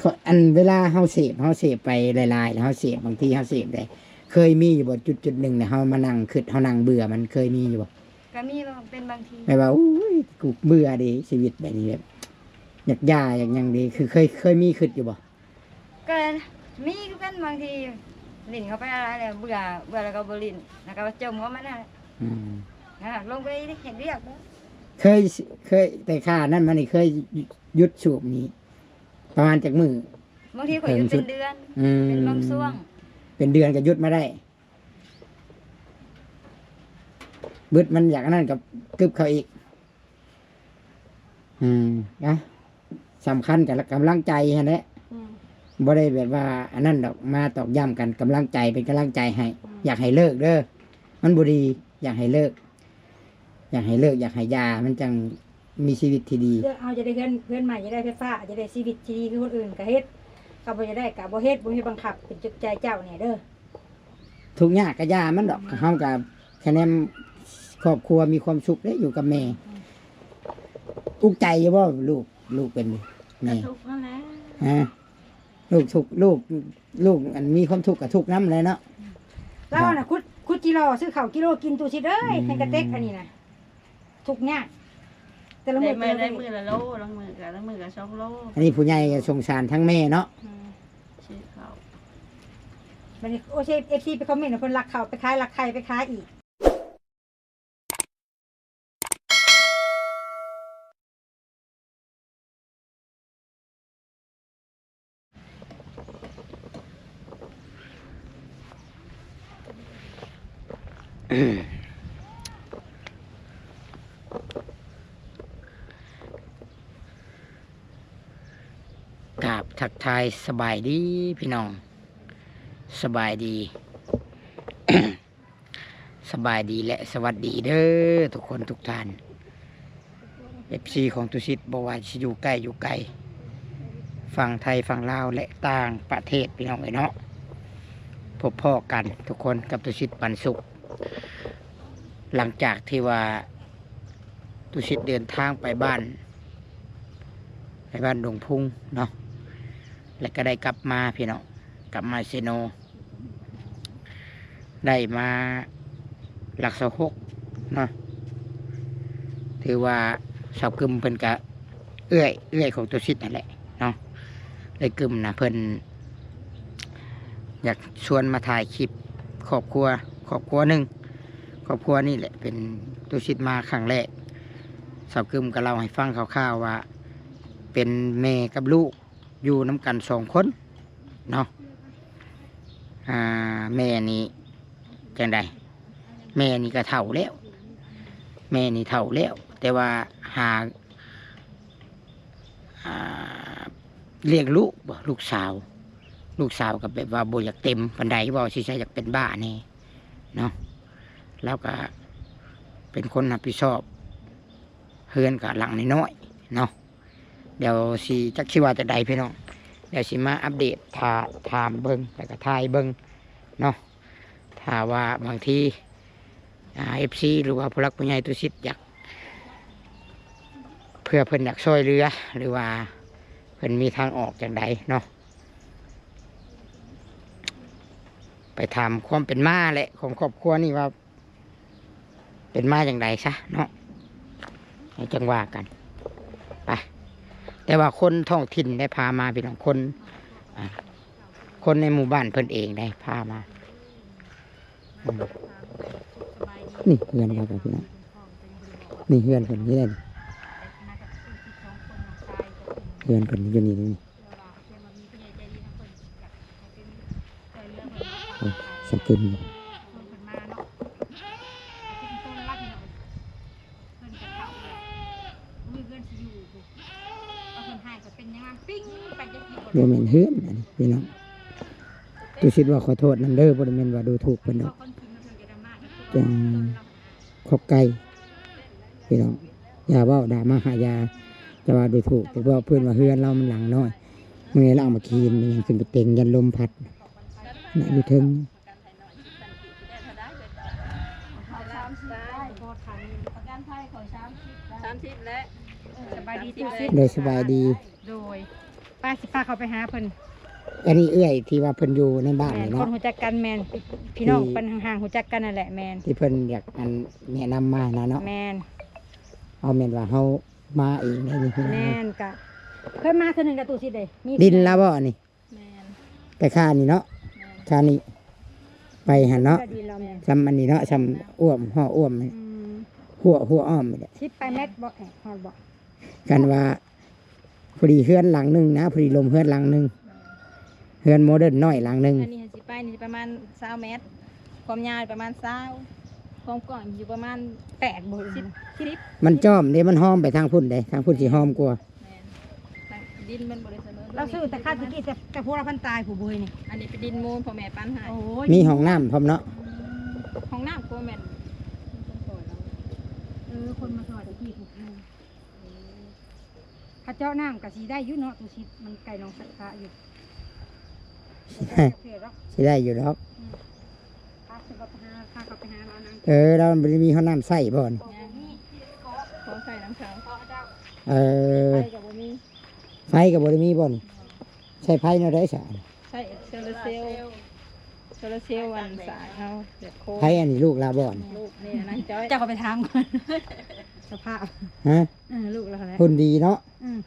ຂ້ອຍ ອັນເວລາເຮົາເສບ ເຮົາເສບໄປຫຼາຍໆ ແລ້ວເຮົາເສບ ບາງທີເຮົາເສບໄດ້ ເຄີຍມີຢູ່ບໍ່ ຈຸດໆໜຶ່ງ ແລ້ວເຮົາມານັ່ງຄິດ ເຮົານັ່ງເບື່ອຍມັນ ເຄີຍມີຢູ່ບໍ່? ກໍມີ ເປັນບາງທີ ແບບວ່າ ໂອ້ຍ ກູເບື່ອເດ ຊີວິດແບບນີ້ ແບບຢາກຢ່າ ຢາກຫຍັງເດ ຄືເຄີຍ ເຄີຍມີຄິດຢູ່ບໍ່? ກໍມີຄືກັນ ບາງທີຫຼິ້ນເຂົ້າໄປຫຼາຍໆແລ້ວເບື່ອ ເບື່ອແລ້ວກໍບໍ່ຫຼິ້ນ ແລ້ວກໍຈົມເຂົ້າມານັ້ນແຫຼະ ອືມ ອ່າ ລົງໄປເຮັດວຽກ ເຄີຍ ເຄີຍ ແຕ່ຂ້ານັ້ນມານີ້ ເຄີຍຢຸດສູບນີ້ປະມານຈັກມື້? ບາງທີຂ້ອຍຢຸດເປັນເດືອນ ອືມ ເປັນບາງຊ່ວງ ເປັນເດືອນກໍຢຸດມາໄດ້ ບຶດມັນຢາກອັນນັ້ນກໍກຶບເຂົ້າອີກ ອືມ ນະ ສຳຄັນກໍກຳລັງໃຈຫັ້ນແຫຼະ ອືມ ບໍ່ໄດ້ແບບວ່າອັນນັ້ນດອກ ມາຕອກຢ້ຳກັນ ກຳລັງໃຈ ເປັນກຳລັງໃຈໃຫ້ ອືມ ຢາກໃຫ້ເລີກເດີ ມັນບໍ່ດີ ຢາກໃຫ້ເລີກ ຢາກໃຫ້ເລີກ ຢາກໃຫ້ຢ່າ ມັນຈັ່ງມີຊີວິດທີ່ດີ ເຮົາຈະໄດ້ເຮືອນ ເຮືອນໃໝ່ ຈະໄດ້ໄຟຟ້າ ຈະໄດ້ຊີວິດທີ່ດີຄືຄົນອື່ນ ກໍເຮັດ ກໍບໍ່ຈະໄດ້ກໍບໍ່ເຮັດ ບໍ່ມີບັງຄັບ ເປັນຈຸກໃຈເຈົ້າແດ່ເດີ. ທຸກຍາກກະຢ່າມັນດອກ ເຮົາກະຄະແນນຄອບຄົວມີຄວາມສຸກເດ້ ຢູ່ກັບແມ່ ອືມ ອຸກໃຈຢູ່ບໍ່ລູກ ລູກເປັນແມ່? ກໍທຸກຫັ້ນແຫຼະ ຮະ ລູກທຸກ ລູກ ລູກອັນມີຄວາມທຸກກະທຸກນຳແຫຼະເນາະ ລາວນະ ຂຸດ ຂຸດຈີ່ລໍຊື້ເຂົ້າກິໂລກິນ ຕູ້ຊິດເອີຍ ອືມ ໃຫ້ກະເຕັກອັນນີ້ນະ. ທຸກຍາກ ແຕ່ລະມື້ ແຕ່ລະມື້ ໄດ້ມື້ລະໂລ ລາງມື້ກະ ລາງມື້ກະສອງໂລ ອັນນີ້ຜູ້ໃຫຍ່ກໍສົງສານທັງແມ່ເນາະ ອືມ ຊື້ເຂົ້າ ບັດນີ້ ໂອ້ ເອັຟຊີ ໄປຄອມເມັນວ່າເພິ່ນລັກເຂົ້າໄປຂາຍ ລັກໄຂ່ໄປຂາຍອີກ. ກາບທັກທາຍສະບາຍດີພີ່ນ້ອງ ສະບາຍດີ. ສະບາຍດີ ແລະ ສະຫວັດດີເດີທຸກຄົນທຸກທ່ານ ເອັຟຊີ ຂອງຕຸສິດ ບໍ່ວ່າຊິຢູ່ໃກ້ຢູ່ໄກ ຝັ່ງໄທ ຝັ່ງລາວ ແລະ ຕ່າງປະເທດ ພີ່ນ້ອງເອີຍເນາະ ພົບພໍ້ກັນທຸກຄົນກັບຕຸສິດ ປັນສຸກ ຫຼັງຈາກທີ່ວ່າຕຸສິດເດີນທາງໄປບ້ານ ໄປບ້ານດົງພຸງເນາະ ແລະ ກໍໄດ້ກັບມາ ພີ່ນ້ອງ ກັບມາເຊໂນ ໄດ້ມາຫຼັກຊາວຫົກເນາະ ຖືວ່າສາວກຶມເພິ່ນກະເອື້ອຍ ເອື້ອຍຂອງຕຸສິດຫັ້ນແຫຼະເນາະ ເອື້ອຍກຶມນະ ເພິ່ນຢາກຊວນມາຖ່າຍຄລິບຄອບຄົວ ຄອບຄົວໜຶ່ງ ຄອບຄົວນີ້ແຫຼະ ເປັນ ຕຸສິດມາຄັ້ງແລກ ສາວກຶມກໍເລົ່າໃຫ້ຟັງຄ່າວໆວ່າ ເປັນແມ່ກັບລູກ ຢູ່ນຳກັນສອງຄົນເນາະ ອ່າ ແມ່ນີ້ຈັ່ງໃດ ແມ່ນີ້ກໍເຖົ້າແລ້ວ ແມ່ນີ້ເຖົ້າແລ້ວ ແຕ່ວ່າຫາ ອ່າ ລ້ຽງລູກບໍ ລູກສາວ ລູກສາວກໍແບບວ່າບໍ່ຢາກເຕັມປານໃດ ເວົ້າຊິຊະ ຢາກເປັນບ້າແດ່ເນາະ ລາວກໍເປັນຄົນຮັບຜິດຊອບ ເຮືອນກໍຫຼັງນ້ອຍໆເນາະ. ດຽວຊິ ຈັກຊິວ່າຈັ່ງໃດພີ່ນ້ອງ ດຽວຊິມາອັບເດດ ຖ້າ ຖາມເບິ່ງ ແລ້ວກໍຖ່າຍເບິ່ງເນາະ ຖ້າວ່າບາງທີ ອ່າ ເອັຟຊີ ຫຼືວ່າຜູ້ຫຼັກຜູ້ໃຫຍ່ຕຸສິດຢາກ ເພື່ອເພິ່ນຢາກຊ່ວຍເຫຼືອ ຫຼືວ່າເພິ່ນມີທາງອອກຈັ່ງໃດເນາະ ໄປຖາມຄວາມເປັນມາແຫຼະ ຂອງຄອບຄົວນີ້ວ່າ ເປັນມາຈັ່ງໃດຊະເນາະ ແລ້ວຈັ່ງວ່າກັນ ໄປ ແຕ່ວ່າຄົນທ້ອງຖິ່ນໄດ້ພາມາ ພີ່ນ້ອງ ຄົນ ອ່າ ຄົນໃນໝູ່ບ້ານເພິ່ນເອງໄດ້ພາມາ ອືມ ນີ້ເຮືອນລາວກັນ ພີ່ນ້ອງ ນີ້ເຮືອນເພິ່ນນີ້ເດ້ ເຮືອນເພິ່ນຢູ່ນີ້ ນີ້. ໂອ້ ສະເກັນ ບໍ່ແມ່ນເຮືອນອັນນີ້ ພີ່ນ້ອງ ຕຸສິດວ່າຂໍໂທດນຳເດີ ບໍ່ໄດ້ແມ່ນວ່າດູຖູກເພິ່ນດອກ ຈັ່ງ ຂອບໃຈພີ່ນ້ອງ ຢ່າເວົ້າດ່າມາຫາຢາ ຈະວ່າດູຖູກ ແຕ່ເວົ້າເພິ່ນວ່າເຮືອນລາວມັນຫຼັງນ້ອຍ ມື້ນີ້ລາວເອົາມາຄີນ ມັນຍັງຂຶ້ນໄປເຕັງ ຢ້ານລົມພັດນະ ຢູ່ເທິງ ສາມສິບແຫຼະ ສະບາຍດີ ໂດຍ ສະບາຍດີ. ປ້າຊິພາເຂົ້າໄປຫາເພິ່ນ. ອັນນີ້ເອື້ອຍທີ່ວ່າເພິ່ນຢູ່ໃນບ້ານນີ້ເນາະ ຄົນຮູ້ຈັກກັນ. ແມ່ນ ພີ່ນ້ອງເພິ່ນຫ່າງໆ ຮູ້ຈັກກັນນັ້ນແຫຼະ. ແມ່ນ ທີ່ເພິ່ນຢາກອັນແນະນຳມານະເນາະ. ແມ່ນ ເອົາ ແມ່ນວ່າເຮົາມາເອງໄດ້ນີ້. ແມ່ນ ກະເຄີຍມາເທື່ອໜຶ່ງກະຕູ້ຊິດເດ້. ມີດິນລາວບໍ່ອັນນີ້? ແມ່ນ ໄປຄານີ້ເນາະ. ແມ່ນ ຄານີ້ໄປຫັ້ນເນາະ. ຈຳອັນນີ້ເນາະ ຈຳອ້ວມ ຫໍອ້ວມ ຫົວ ຫົວອ້ອມນີ້ແຫຼະ. ສິບປາຍແມັດບໍ່? ຮອດບໍ່? ຄັນວ່າພໍດີເຮືອນຫຼັງໜຶ່ງນະ ພໍດີລົມເຮືອນຫຼັງໜຶ່ງ ເຮືອນໂມເດີນນ້ອຍຫຼັງໜຶ່ງ. ອັນນີ້ຊິໄປນີ້ປະມານຊາວແມັດ ຄວາມຍາວປະມານຊາວ ຄວາມກວ້າງຢູ່ປະມານແປດບໍ່ ສິບ ສິບ. ມັນຈ້ອມເດ້ ມັນຫ້ອມໄປທາງພຸ້ນເດ້ ທາງພຸ້ນຊິຫ້ອມກວ່າ. ແມ່ນ ດິນມັນບໍ່ໄດ້ສະເໝີ. ລາວຊື້ແຕ່ຄາດຕະກີ້ ແຕ່ ແຕ່ຜົວລາວພັນຕາຍຜູ້ເບຍນີ້. ອັນນີ້ເປັນດິນມູນ ພໍ່ແມ່ປັນໃຫ້. ໂອ້ຍ ມີຫ້ອງນ້ຳພ້ອມເນາະ. ຫ້ອງນ້ຳກໍແມ່ນ ເອີ ຄົນມາຊ່ອຍຕະກີ້ຜູ້ ເອີ ຖ້າເຈາະນ້ຳກໍຊິໄດ້ຢູ່ເນາະ ຕູ້ຊິດ ມັນໃກ້ໜອງສັກກະຢູ່. ຊິໄດ້ຢູ່ດອກ. ອືມ ພາເຂົາໄປຫາ ພາເຂົາໄປຫາລາວນະ. ເອີ ລາວບໍ່ໄດ້ມີຮອດນ້ຳໃຊ້ບໍ່ນີ້? ບໍ່ມີ ຂໍໃຊ້ນຳເຂົາ. ເອີ ໄຟກໍບໍ່ມີ ໄຟກໍບໍ່ໄດ້ມີບໍ່ນີ້? ໃຊ້ໄຟແນວໃດຊະ? ໃຊ້ໂຊລາເຊວ ໂຊລາເຊວ ອັນສາຍເຮົາແບບໂຄ. ໃຜອັນນີ້ ລູກລາວບໍ່ນີ້? ລູກນີ້ນາງຈ້ອຍ. ເຈົ້າກໍໄປຖາມກ່ອນ ສະພາບ. ຮະ? ເອີ ລູກລາວແຫຼະ ຮຸ່ນດີເນາະ. ອືມ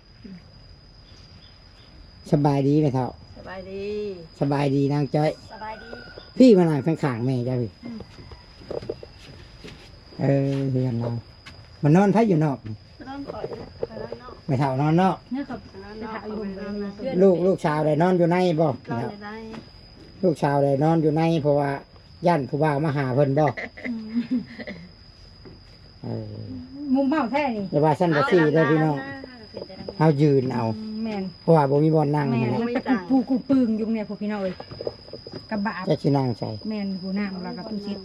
ສະບາຍດີແມ່ເຖົ້າ. ສະບາຍດີ ສະບາຍດີນາງຈ້ອຍ. ສະບາຍດີ. ພີ່ມານັ່ງຂ້າງໆແມ່ເຈົ້າພີ່. ອືມ ເອີ ເຮືອນລາວ ມານອນໃຜຢູ່ນອກ? ນອນຂ້ອຍ ຂ້ອຍນອນນອກ. ແມ່ເຖົ້ານອນນອກ. ເນາະ ໄປຖ້າຢູ່ ລູກ ລູກສາວໄດ້ນອນຢູ່ໃນບໍ່? ນອນຢູ່ໃນ. ລູກສາວໄດ້ນອນຢູ່ໃນ ເພາະວ່າຢ້ານຜູ້ບ່າວມາຫາເພິ່ນບໍ່? ອືມ ເອີ ມຸມເມົາແທ້ນີ້. ຢ່າວ່າຊັ້ນວ່າຊີ້ເດີພີ່ນ້ອງ ເຮົາຢືນເອົາ. ອືມ ແມ່ນ ເພາະວ່າບໍ່ມີບ່ອນນັ່ງ. ແມ່ນ ຫັ້ນນະ ຜູ້ກູປຶງຢູ່ນີ້ ພວກພີ່ນ້ອງເອີຍ ກະບາບ ຈັກຊິນັ່ງໃສ. ແມ່ນ ຜູ້ນັ່ງລະກະຕູ້ຊິດ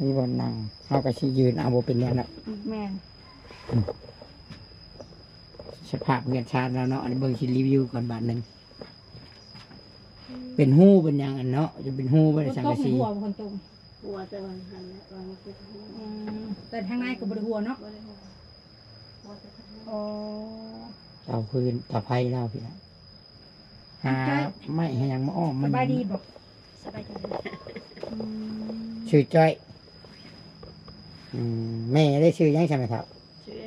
ມີບ່ອນນັ່ງ ເຮົາກະຊິຢືນເອົາ ບໍ່ເປັນຫຍັງດອກ. ແມ່ນ ສະພາບເຮືອນຊານລາວເນາະ. ອັນນີ້ເບິ່ງ ຊິຣີວິວກ່ອນບາດໜຶ່ງ. ເປັນຮູເປັນຫຍັງອັນເນາະ ຈະເປັນຮູບໍ່ໄດ້ສັງກະສີ. ຫັ້ວແຕ່ວ່າຫັ້ນແຫຼະ ວ່າມັນເປັນຮູ. ອືມ ແຕ່ທາງໃນກໍບໍ່ໄດ້ຮົ່ວເນາະ. ບໍ່ໄດ້ຮົ່ວ ຮົ່ວແຕ່ທາງໃນ. ອໍ ເຕົາຟືນເຕົາໄຟລາວພີ່ນ້ອງ ຫາໄມ້ຫາຫຍັງມາອ້ອມມັນ. ສະບາຍດີບໍ່? ສະບາຍດີ. ອືມ ຊື່ຈ້ອຍ. ອືມ ແມ່ໄດ້ຊື່ຫຍັງຊັ້ນແມ່ເຖົ້າ? ຊື່ແອ.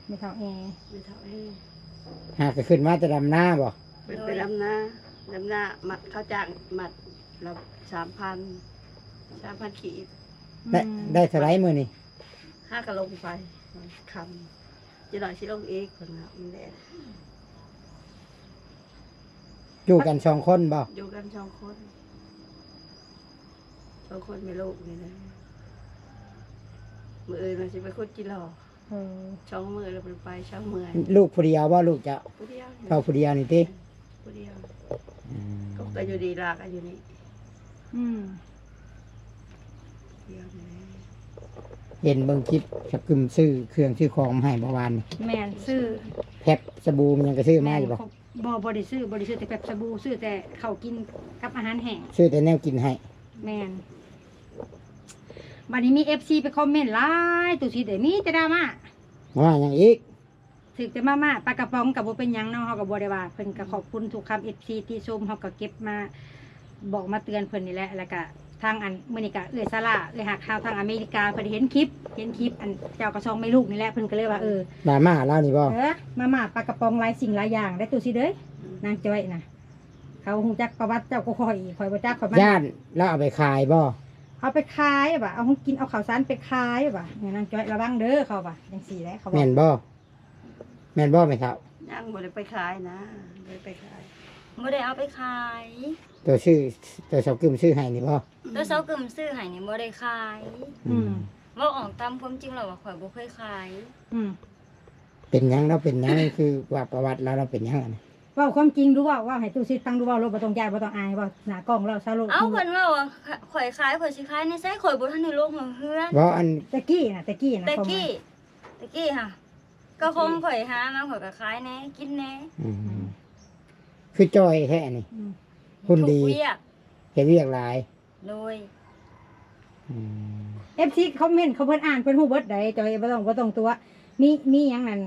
ແມ່ເຖົ້າແອ. ແມ່ເຖົ້າແອ. ຫາກໍຂຶ້ນມາແຕ່ດຳນາບໍ່? ໄປ ໄປດຳນາ ດຳນາ ມັດ ເຂົາຈ້າງມັດລະສາມພັນ ສາມພັນກີບ. ໄດ້ ອືມ ໄດ້ເທົ່າໃດມື້ນີ້? ຫາກໍລົງໄປຄ່ຳ ຈັກໜ້ອຍຊິລົງອີກ ເພິ່ນວ່າມັນແດດ. ຢູ່ກັນສອງຄົນບໍ່? ຢູ່ກັນສອງຄົນ ສອງຄົນແມ່ລູກນີ້ແຫຼະ. ມື້ອື່ນວ່າຊິໄປຂຸດຈິລໍ. ເອີ ສອງມື້ແລ້ວບໍ່ໄດ້ໄປ ສອງມື້. ລູກຜູ້ດຽວບໍ່ ລູກເຈົ້າ? ຜູ້ດຽວ. ເຂົາຜູ້ດຽວນີ້ຕິ? ຜູ້ດຽວ. ອືມ ເຂົາກໍຢູ່ດີ ລາກໍຢູ່ນີ້. ອືມ ຜູ້ດຽວນີ້ແຫຼະ. ເຫັນເບິ່ງຄລິບສະກຶມຊື້ເຄື່ອງຊື້ຂອງມາໃຫ້ບໍ່ວານນີ້? ແມ່ນ ຊື້ແພັບ ສະບູ ມັນຫຍັງກໍຊື້ມາຢູ່ບໍ່? ບໍ່ ບໍ່ໄດ້ຊື້ ບໍ່ໄດ້ຊື້ແຕ່ແພັບ ສະບູ ຊື້ແຕ່ເຂົ້າກິນກັບອາຫານແຫ້ງ ຊື້ແຕ່ແນວກິນໃຫ້. ແມ່ນ. ບັດນີ້ມີເອັຟຊີໄປຄອມເມັນຫຼາຍ ຕູ້ຊິດເອີຍ ມີແຕ່ດຣາມາ. ວ່າຫຍັງອີກ? ຖືກແຕ່ມາມ່າ ປາກະປ໋ອງກໍບໍ່ເປັນຫຍັງເນາະ ເຮົາກໍບໍ່ໄດ້ວ່າ. ເພິ່ນກໍຂອບຄຸນທຸກຄຳເອັຟຊີທີ່ຊົມ ເຮົາກໍເກັບມາບອກມາເຕືອນເພິ່ນນີ້ແຫຼະ. ແລ້ວກໍທາງອັນ ມື້ນີ້ກໍເອື້ອຍຊາລາ ເອື້ອຍຮັກເຮົາທາງອາເມລິກາ ເພິ່ນເຫັນຄລິບ ເຫັນຄລິບອັນເຈົ້າກະຊ່ອງແມ່ລູກນີ້ແຫຼະ ເພິ່ນກໍເລີຍວ່າ ເອີ ມາມ່າລາວນີ້ບໍ່? ເອີ ມາມ່າ ປາກະປ໋ອງ ຫຼາຍສິ່ງຫຼາຍຢ່າງໄດ໋ ຕູ້ຊິດເອີຍ. ອືມ ນາງຈ້ອຍນະ ເຂົາຮູ້ຈັກປະຫວັດເຈົ້າກວ່າຂ້ອຍອີກ ຂ້ອຍບໍ່ຈັກ ຂ້ອຍມາ ຢ້ານລາວເອົາໄປຂາຍບໍ່? ເອົາໄປຂາຍວ່າ ເອົາຂອງກິນເອົາເຂົ້າສານໄປຂາຍວ່າ. ນາງຈ້ອຍ ລະວັງເດີ ເຂົາວ່າຈັ່ງຊີ້ແຫຼະ ເຂົາວ່າ. ແມ່ນບໍ່? ແມ່ນບໍ່ແມ່ເຖົ້າ? ຍັງບໍ່ໄດ້ໄປຂາຍນະ ບໍ່ໄດ້ໄປຂາຍ ບໍ່ໄດ້ເອົາໄປຂາຍ. ໂຕຊື້ ໂຕເຊົາກຶ້ມຊື້ໃຫ້ນີ້ບໍ່? ໂຕເຊົາກຶ້ມຊື້ໃຫ້ນີ້ບໍ່ໄດ້ຂາຍ. ອືມ ອືມ ເວົ້າອອກຕາມຄວາມຈິງແລ້ວວ່າຂ້ອຍບໍ່ເຄີຍຂາຍ. ອືມ ເປັນຫຍັງລາວ ເປັນຫຍັງ ຄືວ່າປະຫວັດລາວ ລາວເປັນຫຍັງອັນນີ້? ເວົ້າຄວາມຈິງດູ ເວົ້າ ເວົ້າໃຫ້ຕູ້ຊິດຟັງດູ ເວົ້າໂລດ ບໍ່ຕ້ອງຢ້ານ ບໍ່ຕ້ອງອາຍ ເວົ້າໜ້າກ້ອງ ເວົ້າຊາໂລດ. ເອົ້າ ເພິ່ນເວົ້າວ່າ ຂ້ອຍຂາຍ ຂ້ອຍຊິຂາຍໃນໃສ? ຂ້ອຍບໍ່ທັນໄດ້ລົງເຮືອນ. ເວົ້າອັນ ແຕ່ກີ້ນະ ແຕ່ກີ້ນະ ແຕ່ກີ້ ແຕ່ກີ້ຫະ ກໍຂອງຂ້ອຍຫາມາ ຂ້ອຍກໍຂາຍແດ່ ກິນແດ່. ອືມ ອືມ ຄືຈ່ອຍແທ້ນີ້. ອືມ ຮຸ່ນດີ ເຮັດວຽກ ເຮັດວຽກຫຼາຍ. ໂດຍ ອືມ ເອັຟຊີຄອມເມັນຂອງເພິ່ນ ອ່ານເພິ່ນຮູ້ເບິດໃດ໋ ເຈົ້າເອງບໍ່ຕ້ອງ ບໍ່ຕ້ອງຕົວະ. ມີ ມີຫຍັງນັ້ນ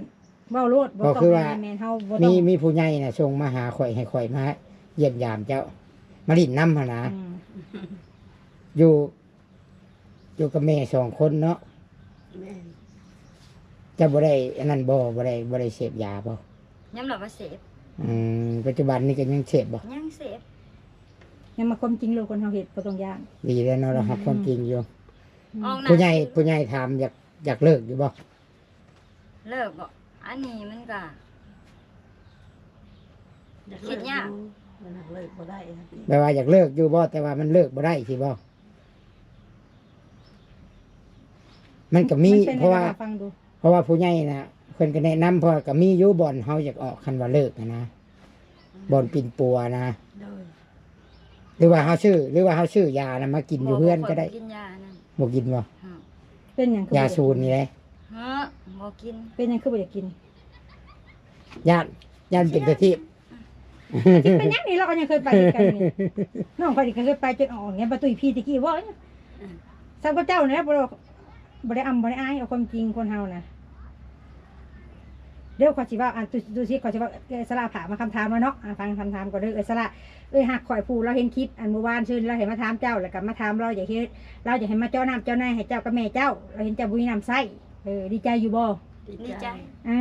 ເວົ້າໂລດ ບໍ່ຕ້ອງ ຄືວ່າ ໃຫ້ແມ່ນເຮົາ ບໍ່ຕ້ອງ ມີ ມີຜູ້ໃຫຍ່ນະສົ່ງມາຫາຂ້ອຍ ໃຫ້ຂ້ອຍມາຢ້ຽມຢາມເຈົ້າ ມາຫຼິ້ນນຳຫັ້ນນະ ອືມ ຢູ່ ຢູ່ກັບແມ່ສອງຄົນເນາະ. ແມ່ນ. ເຈົ້າບໍ່ໄດ້ອັນນັ້ນບໍ່? ບໍ່ໄດ້ ບໍ່ໄດ້ເສບຢາບໍ່? ຍອມຮັບວ່າເສບ. ອືມ ປັດຈຸບັນນີ້ກໍຍັງເສບບໍ່? ຍັງເສບ. ຍັງມາຄວາມຈິງໂລດ ຄົນເຮົາເຮັດບໍ່ຕ້ອງຢ້ານ. ດີແລ້ວເນາະ ເຮົາຮັບຄວາມຈິງຢູ່. ອືມ. ອອກໜ້າ ຜູ້ໃຫຍ່ ຜູ້ໃຫຍ່ຖາມ ຢາກ ຢາກເລີກຢູ່ບໍ່? ເລີກບໍ່? ອັນນີ້ມັນກໍ ຢາກເລີກຢູ່ ເຮັດຍາກ ມັນຫາກເລີກບໍ່ໄດ້. ແບບວ່າຢາກເລີກຢູ່ບໍ່ ແຕ່ວ່າມັນເລີກບໍ່ໄດ້ຊີ້ບໍ່? ມັນກໍມີ ມັນເປັນ ເພາະວ່າ ໃຫ້ເຮົາຟັງດູ ເພາະວ່າຜູ້ໃຫຍ່ນະ ເພິ່ນກໍແນະນຳ ເພາະວ່າກໍມີຢູ່ບ່ອນເຮົາຢາກອອກ ຄັນວ່າເລີກຫັ້ນນະ ອືມ ບ່ອນປິ່ນປົວນະ. ໂດຍ. ຫຼືວ່າເຮົາຊື້ ຫຼືວ່າເຮົາຊື້ຢານະມາກິນຢູ່ເຮືອນກໍໄດ້. ບໍ່ ບໍ່ ຂ້ອຍບໍ່ກິນຢານັ້ນ. ບໍ່ກິນບໍ່? ຮະ ເປັນຫຍັງຄື ຢາສູນນີ້ແຫຼະ. ຮະ ບໍ່ກິນ. ເປັນຫຍັງຄືບໍ່ຢາກກິນ? ຢ້ານ ຢ້ານເປັນຕາທີບ. ເປັນຫຍັງນີ້ ເຮົາກໍຍັງເຄີຍໄປຄືກັນນີ້. ນ້ອງຂ້ອຍນີ້ກໍເຄີຍໄປຈົນອອກ ແນວປະຕຸ້ຍຜີແຕ່ກີ້ບໍ່? ອືມ. ສ່ຳກັບເຈົ້ານີ້ແຫຼະ ບໍ່ ບໍ່ໄດ້ອຳບໍ່ໄດ້ອາຍ ເອົາຄວາມຈິງຄົນເຮົານະ. ເດີ ຂ້ອຍຊິເວົ້າ ອັນ ຕຸ ຕຸຊິ ຂ້ອຍຊິເວົ້າ ເອື້ອຍສາລາຝາກມາຄຳຖາມມາເນາະ. ອາ ຟັງຄຳຖາມກ່ອນເດີ ເອື້ອຍສາລາ. ເອື້ອຍຮັກຂ້ອຍຜູ້ລາວເຫັນຄລິບ ອັນ ມື້ວານຊືນ ລາວໃຫ້ມາຖາມເຈົ້າ ແລ້ວກໍມາຖາມລາວ ຢາກເຮັດ ລາວຢາກໃຫ້ມາເຈາະນ້ຳເຈາະໃນໃຫ້ເຈົ້າກັບແມ່ເຈົ້າ ລາວເຫັນເຈົ້າບໍ່ມີນ້ຳໃຊ້. ເອີ ດີໃຈຢູ່ບໍ່? ດີໃຈ. ດີໃຈ. ເອີ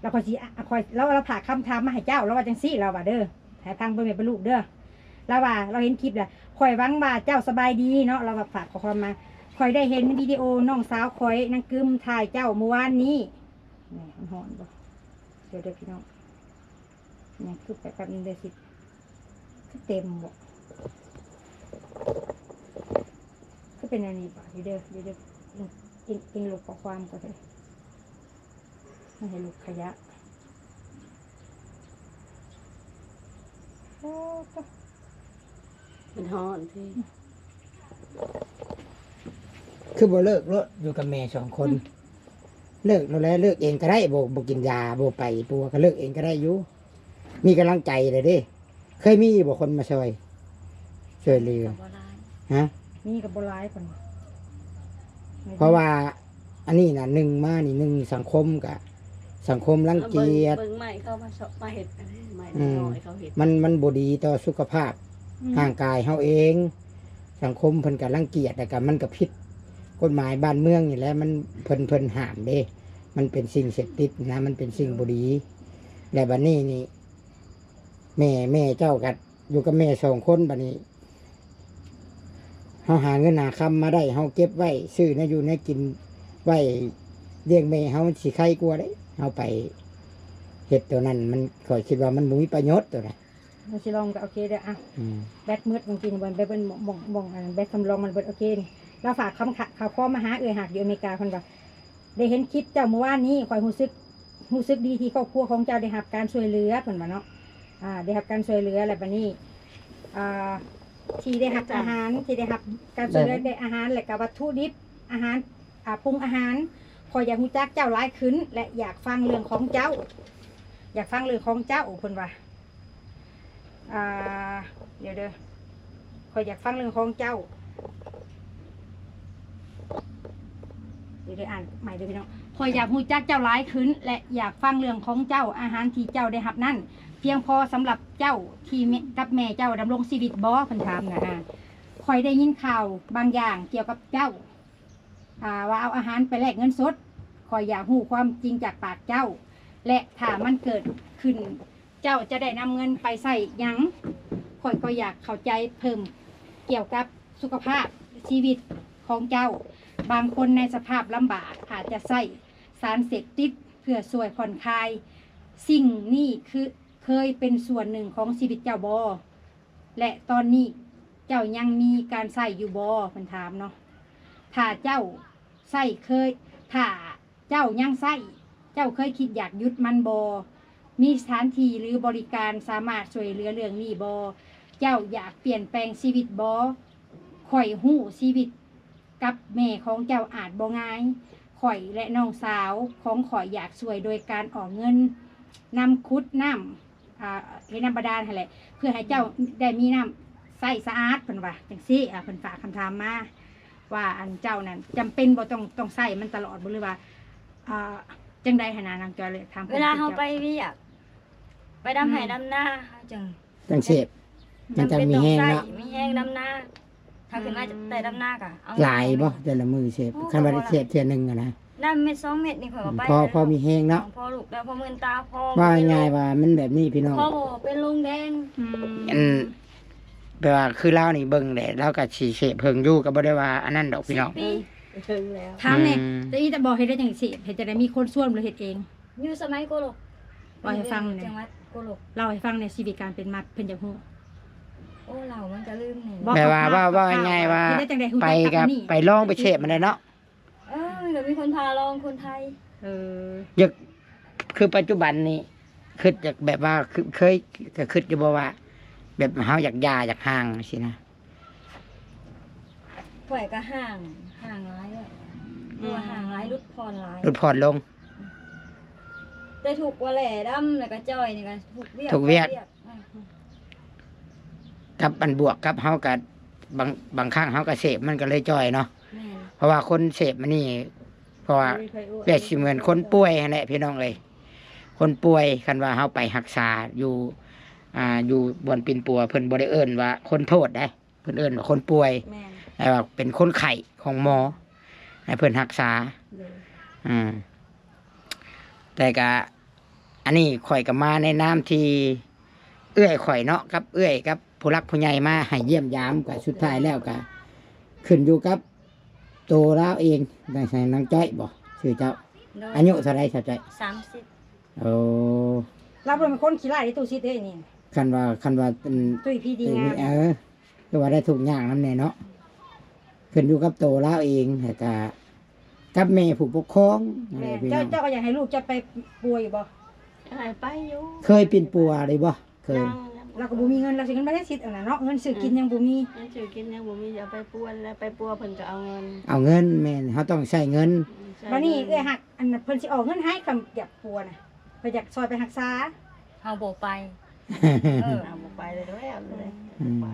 ແລ້ວຂ້ອຍຊິ ຂ້ອຍ ລາວ ລາວຝາກຄຳຖາມມາໃຫ້ເຈົ້າ ລາວວ່າຈັ່ງຊີ້ ລາວວ່າເດີ ໃຫ້ຟັງເບິ່ງແມ່ເປັນລູກເດີ. ລາວວ່າລາວເຫັນຄລິບແລ້ວ ຂ້ອຍຫວັງວ່າເຈົ້າສະບາຍດີເນາະ. ລາວວ່າຝາກຂໍ້ຄວາມມາ ຂ້ອຍໄດ້ເຫັນວິດີໂອນ້ອງສາວຂ້ອຍນາງກຶມຖ່າຍເຈົ້າມື້ວານນີ້. ນີ້ ມັນຮ້ອນບໍ່? ດຽວເດີພີ່ນ້ອງ ຍັງຄືແປັບໜຶ່ງເດີ ຊິ ຄືເຕັມບໍ່? ຄືເປັນອັນນີ້ບໍ່? ດຽວເດີ ດຽວເດີ ເອັງ ເອັງ ເອັງລົບຂໍ້ຄວາມກ່ອນເດີ. ມັນໃຫ້ລົບຂະຫຍະ. ໂອ້ ມັນຮ້ອນຕິ. ຄືບໍ່ເລີກໂລດ ຢູ່ກັບແມ່ສອງຄົນ? ອືມ. ເລີກໂລດແຫຼະ ເລີກເອງກໍໄດ້ ບໍ່ ບໍ່ກິນຢາ ບໍ່ໄປປົວ ກໍເລີກເອງກໍໄດ້ຢູ່. ມີກຳລັງໃຈແລ້ວເດ້. ເຄີຍມີບໍ່ຄົນມາຊ່ອຍ ຊ່ວຍເຫຼືອ? ມີກໍບໍ່ຫຼາຍ. ຮະ? ມີກໍບໍ່ຫຼາຍ ເພິ່ນວ່າ. ເພາະວ່າອັນນີ້ນະ ໜຶ່ງມານີ້ ໜຶ່ງສັງຄົມກະ ສັງຄົມລັງກຽດ. ເບິ່ງ ເບິ່ງໄມ້ເຂົາມາເຊາະ ມາເຮັດ ໄມ້ ອືມ ນ້ອຍເຂົາເຮັດ ມັນ ມັນບໍ່ດີຕໍ່ສຸຂະພາບ ອືມ ຮ່າງກາຍເຮົາເອງ. ສັງຄົມເພິ່ນກະລັງກຽດ ແລ້ວກະມັນກະຜິດກົດໝາຍບ້ານເມືອງນີ້ແຫຼະ. ມັນ ເພິ່ນ ເພິ່ນຫ້າມເດ້. ມັນເປັນສິ່ງເສບຕິດນະ ມັນເປັນສິ່ງບໍ່ດີ. ແລະບັດນີ້ນີ້ ແມ່ ແມ່ເຈົ້າກໍຢູ່ກັບແມ່ສອງຄົນ. ບັດນີ້ເຮົາຫາເງິນຫາຄຳມາໄດ້ ເຮົາເກັບໄວ້ ຊື້ແນວຢູ່ແນວກິນໄວ້ລ້ຽງແມ່ເຮົາ ມັນຊິໄຄກວ່າເດ້. ເຮົາໄປເຮັດຕົວນັ້ນ ມັນ ຂ້ອຍຄິດວ່າມັນບໍ່ມີປະໂຫຍດຕົວນັ້ນ. ມັນຊິລອງກໍໂອເຄເດີ. ອ່ະ ອືມ ແບັດໝົດ ບາງທີນີ້ ແບັດ ແບັດ ແບັດ ອັນ ແບັດສຳລອງມັນເບິດ. ໂອເຄ ນີ້ລາວຝາກຄຳ ຂ້ອຄວາມມາຫາເອື້ອຍຮັກຢູ່ອາເມລິກາ ເພິ່ນວ່າ ໄດ້ເຫັນຄລິບເຈົ້າມື້ວານນີ້ ຂ້ອຍຮູ້ສຶກ ຮູ້ສຶກດີທີ່ຄອບຄົວຂອງເຈົ້າໄດ້ຮັບການຊ່ວຍເຫຼືອ ເພິ່ນວ່າເນາະ. ອ່າ ໄດ້ຮັບການຊ່ວຍເຫຼືອ ແລ້ວບັດນີ້ ອ່າ ທີ່ໄດ້ຮັບອາຫານ ທີ່ໄດ້ຮັບການຊ່ວຍເຫຼືອ ໄດ້ອາຫານ ແລະກະວັດຖຸດິບ ອາຫານ ອ່າ ປຸງອາຫານ. ຂ້ອຍຢາກຮູ້ຈັກເຈົ້າຫຼາຍຂຶ້ນ ແລະ ຢາກຟັງເລື່ອງຂອງເຈົ້າ ຢາກຟັງເລື່ອງຂອງເຈົ້າ ເພິ່ນວ່າ. ອ່າ ດຽວເດີ ຂ້ອຍຢາກຟັງເລື່ອງຂອງເຈົ້າ. ດຽວເດີ ອ່ານໃໝ່ເດີພີ່ນ້ອງ. ຂ້ອຍຢາກຮູ້ຈັກເຈົ້າຫຼາຍຂຶ້ນ ແລະ ຢາກຟັງເລື່ອງຂອງເຈົ້າ. ອາຫານທີ່ເຈົ້າໄດ້ຮັບນັ້ນ ພຽງພໍສຳລັບເຈົ້າທີ່ແມ່ ກັບແມ່ເຈົ້າດຳລົງຊີວິດບໍ່? ເພິ່ນຖາມນະ. ຂ້ອຍໄດ້ຍິນຂ່າວບາງຢ່າງກ່ຽວກັບເຈົ້າ ອ່າ ວ່າເອົາອາຫານໄປແລກເງິນສົດ. ຂ້ອຍຢາກຮູ້ຄວາມຈິງຈາກປາກເຈົ້າ ແລະ ຖ້າມັນເກີດຂຶ້ນ ເຈົ້າຈະໄດ້ນຳເງິນໄປໃຊ້ຫຍັງ? ຂ້ອຍກໍຢາກເຂົ້າໃຈເພີ່ມກ່ຽວກັບສຸຂະພາບຊີວິດຂອງເຈົ້າ. ບາງຄົນໃນສະພາບລຳບາກອາດຈະໃຊ້ສານເສບຕິດເພື່ອຊ່ວຍຜ່ອນຄາຍ. ສິ່ງນີ້ຄື ເຄີຍເປັນສ່ວນໜຶ່ງຂອງຊີວິດເຈົ້າບໍ່? ແລະ ຕອນນີ້ເຈົ້າຍັງມີການໃຊ້ຢູ່ບໍ່? ເພິ່ນຖາມເນາະ. ຖ້າເຈົ້າໃຊ້ເຄີຍ ຖ້າເຈົ້າຍັງໃຊ້ ເຈົ້າເຄີຍຄິດຢາກຢຸດມັນບໍ່? ມີສະຖານທີ່ ຫຼື ບໍລິການສາມາດຊ່ວຍເຫຼືອເລື່ອງນີ້ບໍ່? ເຈົ້າຢາກປ່ຽນແປງຊີວິດບໍ່? ຂ້ອຍຮູ້ຊີວິດ ກັບແມ່ຂອງເຈົ້າອາດບໍ່ງ່າຍ. ຂ້ອຍ ແລະ ນ້ອງສາວຂອງຂ້ອຍຢາກຊ່ວຍໂດຍການອອກເງິນນຳຂຸດນ້ຳ ອ່າ ເຮັດນ້ຳບາດານຫັ້ນແຫຼະ ເພື່ອໃຫ້ເຈົ້າໄດ້ມີນ້ຳໃຊ້ສະອາດ ເພິ່ນວ່າຈັ່ງຊີ້. ອ່າ ເພິ່ນຝາກຄຳຖາມມາວ່າ ອັນເຈົ້ານັ້ນຈຳເປັນບໍ່ ຕ້ອງ ຕ້ອງໃຊ້ມັນຕະຫຼອດບໍ່ ຫຼືວ່າ ອ່າ ຈ ຈັ່ງໃດຫັ້ນນະ ນາງຈອຍເລີຍຖາມ ເວລາເຮົາໄປວຽກ ໄປດຳໄຮ່ ອືມ ດຳນາ ເຮົາຈັ່ງ ຈັ່ງເສບ ມັນຈັ່ງມີແຮງເນາະ ມີແຮງດຳນາ ຖ້າຂຶ້ນມາ ອືມ ແຕ່ດຳນາກໍເອົາຫຼາຍບໍ່ ແຕ່ລະມື້ເສບ? ໂອ້ ຄັນວ່າໄດ້ເສບເທື່ອໜຶ່ງຫັ້ນນະ ນ້ຳເມັດສອງເມັດນີ້ຂ້ອຍກໍໄປ ພໍ ພໍມີແຮງເນາະ ພໍລຸກໄດ້ ພໍມື່ນຕາ ພໍ ເວົ້າງ່າຍໆວ່າມັນແບບນີ້ພີ່ນ້ອງ ພໍບໍ່ເປັນລົງແດງ ອືມ ອັນ ແບບວ່າຄືລາວນີ້ເບິ່ງແຫຼະ ລາວກໍຊິເສບເຫິງຢູ່ ກໍບໍ່ໄດ້ວ່າອັນນັ້ນດອກພີ່ນ້ອງ ສິບປີ ເຖິງແລ້ວ ຖາມແດ່ ອືມ ແຕ່ອີຕາບອກເຮັດໄດ້ຈັ່ງເສບ ເຮັດຈັ່ງໃດ ມີຄົນຊວນ ຫຼື ເຮັດເອງ? ຢູ່ສະໄໝໂກໂລກ ເວົ້າໃຫ້ຟັງແດ່ ຢູ່ໃນຈັງຫວັດໂກໂລກ ເລົ່າໃຫ້ຟັງແດ່ ຊີວິດການເປັນມາເປັນຈັ່ງຮູ້ ໂອ້ ເລົ່າມັນກໍລືມແດ່ ແບບວ່າ ເວົ້າ ເວົ້າງ່າຍໆວ່າ ເຮັດໄດ້ຈັ່ງໃດ ໄປກັບ ໄປລອງໄປເສບມັນແຫຼະເນາະ ເອີ ມັນກໍມີຄົນພາລອງ ຄົນໄທ ເອີ ຢາກ ຄືປັດຈຸບັນນີ້ ຄິດຢາກແບບວ່າ ຄື ເຄີຍ ກໍຄິດຢູ່ບໍ່ວ່າ ແບບເຮົາຢາກຢ່າ ຢາກຫ່າງຊີ້ນະ? ຂ້ອຍກໍຫ່າງ ຫ່າງຫຼາຍແລ້ວ ອືມ ຄືວ່າຫ່າງຫຼາຍ ຫຼຸດຜ່ອນຫຼາຍ ຫຼຸດຜ່ອນລົງ ແຕ່ທຸກວ່າແຫຼດຳ ແລ້ວກໍຈ່ອຍນີ້ກໍທຸກວຽກ ທຸກວຽກ ອືມ ກັບອັນບວກກັບເຮົາກໍບາງ ບາງຄັ້ງເຮົາກໍເສບ ມັນກໍເລີຍຈ່ອຍເນາະ ແມ່ນ ເພາະວ່າຄົນເສບມັນນີ້ ເພາະວ່າ ບໍ່ມີໃຜອວດ ແບບຊິເໝືອນຄົນປ່ວຍຫັ້ນແຫຼະພີ່ນ້ອງເອີຍ ຄົນປ່ວຍ ຄັນວ່າເຮົາໄປຮັກສາຢູ່ ອ່າ ຢູ່ບ່ອນປິ່ນປົວ ເພິ່ນບໍ່ໄດ້ເອີ້ນວ່າຄົນໂທດເດ້ ເພິ່ນເອີ້ນວ່າຄົນປ່ວຍ ແມ່ນ ແຕ່ວ່າເປັນຄົນໄຂ້ຂອງໝໍ ໃຫ້ເພິ່ນຮັກສາ ໂດຍ ອືມ ແຕ່ກະ ອັນນີ້ຂ້ອຍກໍມາໃນນາມທີ່ເອື້ອຍຂ້ອຍເນາະ ກັບເອື້ອຍ ກັບຜູ້ຫຼັກຜູ້ໃຫຍ່ມາໃຫ້ຢ້ຽມຢາມ ກໍສຸດທ້າຍແລ້ວກໍຂຶ້ນຢູ່ກັບໂຕລາວເອງ ນາງ ນາງຈ້ອຍບໍ ຊື່ເຈົ້າ? ໂດຍ ອາຍຸເທົ່າໃດສາວຈ້ອຍ? ສາມສິບ ໂອ້ ລາວບໍ່ແມ່ນຄົນຂີ້ຮ້າຍເດ້ ຕູ້ຊິດເດ້ນີ້ ຄັນວ່າ ຄັນວ່າ ອັນ ຕຸ້ຍພີດີງາມ ເອີ ຄືວ່າໄດ້ທຸກຍາກນຳແດ່ເນາະ ຂຶ້ນຢູ່ກັບໂຕລາວເອງ ແລ້ວກະກັບແມ່ຜູ້ປົກຄອງ ແມ່ນ ແຫຼະພີ່ນ້ອງ ເຈົ້າ ເຈົ້າກໍຢາກໃຫ້ລູກເຈົ້າໄປປົວຢູ່ບໍ່? ຢາກໃຫ້ໄປຢູ່ ເຄີຍປິ່ນປົວເລີຍບໍ່? ເຄີຍ ຍັງ ຍັງ ລາວກໍບໍ່ມີເງິນ ລາວຊິເງິນມາໃຊ້ຊິດອັນນັ້ນເນາະ ເງິນຊື້ກິນຍັງບໍ່ມີ ເງິນຊື້ກິນຍັງບໍ່ມີ ຊິເອົາໄປປົວ ແລ້ວໄປປົວເພິ່ນກໍເອົາເງິນ ເອົາເງິນ ແມ່ນ ເຮົາຕ້ອງໃຊ້ເງິນ ອືມ ໃຊ້ເງິນ ບາດນີ້ເອື້ອຍຮັກ ອັນເພິ່ນຊິອອກເງິນໃຫ້ ຄຳຢາກປົວນະ ເພິ່ນຢາກຊ່ອຍໄປຮັກສາ ເຮົາບໍ່ໄປ ເອີ ເຮົາບໍ່ໄປແລ້ວ ແລ້ວ ອືມ ບໍ່ໄປ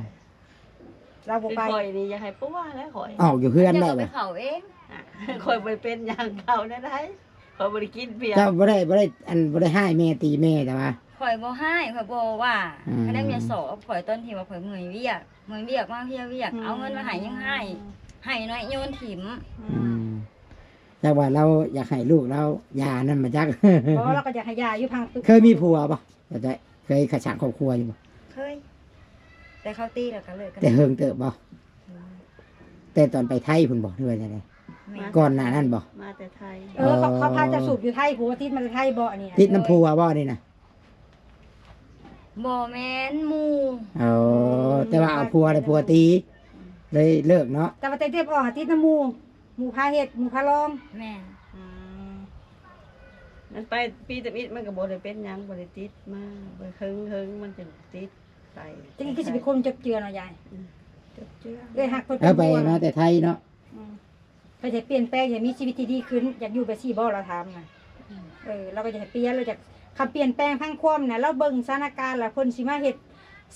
ລາວບໍ່ໄປ ຂ້ອຍນີ້ຢາກໃຫ້ປົວແລ້ວຂ້ອຍ ອອກຢູ່ເຮືອນໄດ້ບໍ່? ຂ້ອຍເຂົ້າເອງ ຂ້ອຍບໍ່ໄດ້ເປັນຫຍັງ ເຂົ້າແນວໃດ ຂ້ອຍບໍ່ໄດ້ກິນເບຍ ເຈົ້າບໍ່ໄດ້ ບໍ່ໄດ້ ອັນ ບໍ່ໄດ້ຮ້າຍແມ່ຕີແມ່ ແຕ່ວ່າ ຂ້ອຍບໍ່ຮ້າຍ ຂ້ອຍບໍ່ວ່າ ອືມ ຄະແນນເມຍສອບ ຂ້ອຍຕອນທີ່ວ່າຂ້ອຍເມື່ອຍວຽກ ເມື່ອຍວຽກມາເພຍວຽກ ອືມ ເອົາເງິນມາໃຫ້ຍັງໃຫ້ ໃຫ້ນ້ອຍໂຍນຖິ້ມ ອືມ ອືມ ຈັກວ່າລາວຢາກໃຫ້ລູກລາວຢ່ານັ້ນມາຈັກ ບໍ່ ລາວກໍຢາກໃຫ້ຢ່າຢູ່ພັງ ເຄີຍມີຜົວບໍ່? ເຈົ້າເຄີຍ ເຄີຍສ້າງຄອບຄົວຢູ່ບໍ່? ເຄີຍ ແຕ່ເຂົາຕີແລ້ວກໍເລີກກັນ ແຕ່ເຫິງເຕີບບໍ່? ອືມ ແຕ່ຕອນໄປໄທພຸ້ນບໍ່ ຫຼືວ່າຈັ່ງໃດ? ແມ່ນ ກ່ອນໜ້ານັ້ນບໍ່? ມາແຕ່ໄທ ເອີ ເຂົາ ເອີ ເຂົາພາເຈົ້າສູບຢູ່ໄທ ຜົວຕິດມາແຕ່ໄທບໍ່ ອັນນີ້ນະ? ຕິດນຳຜົວບໍ່ ອັນນີ້ນະ? ບໍ່ແມ່ນ ໝູ່ ອໍ ແຕ່ວ່າເອົາຜົວ ແລ້ວຜົວຕີ ເລີຍເລີກເນາະ ແຕ່ວ່າແຕ່ເຈັບອອກຫາຕິດນຳໝູ່ ໝູ່ພາເຮັດ ໝູ່ພາລອງ ແມ່ນ ອືມ ມັນໄປປີທຳອິດ ມັນກໍບໍ່ໄດ້ເປັນຫຍັງ ບໍ່ໄດ້ຕິດມາ ບໍ່ເຫິງໆ ມັນຈຶ່ງຕິດໄປ ຈັ່ງນີ້ຄືຊິເປັນຄົນຈົບເຈື່ອເນາະຍາຍ ອືມ ຈົບເຈື່ອ ເອື້ອຍຮັກເພິ່ນ ເອີ ໄປມາແຕ່ໄທເນາະ ອືມ ເພິ່ນຈະປ່ຽນແປງ ຢາກມີຊີວິດທີ່ດີຂຶ້ນ ຢາກຢູ່ແບບຊີ້ບໍ່ ລາວຖາມນະ ອືມ ເອີ ລາວກໍຢາກໃຫ້ປ່ຽນ ລາວຢາກ ຄັນປ່ຽນແປງທາງຄວາມນະ ລາວເບິ່ງສະຖານະການ ລະເພິ່ນຊິມາເຮັດ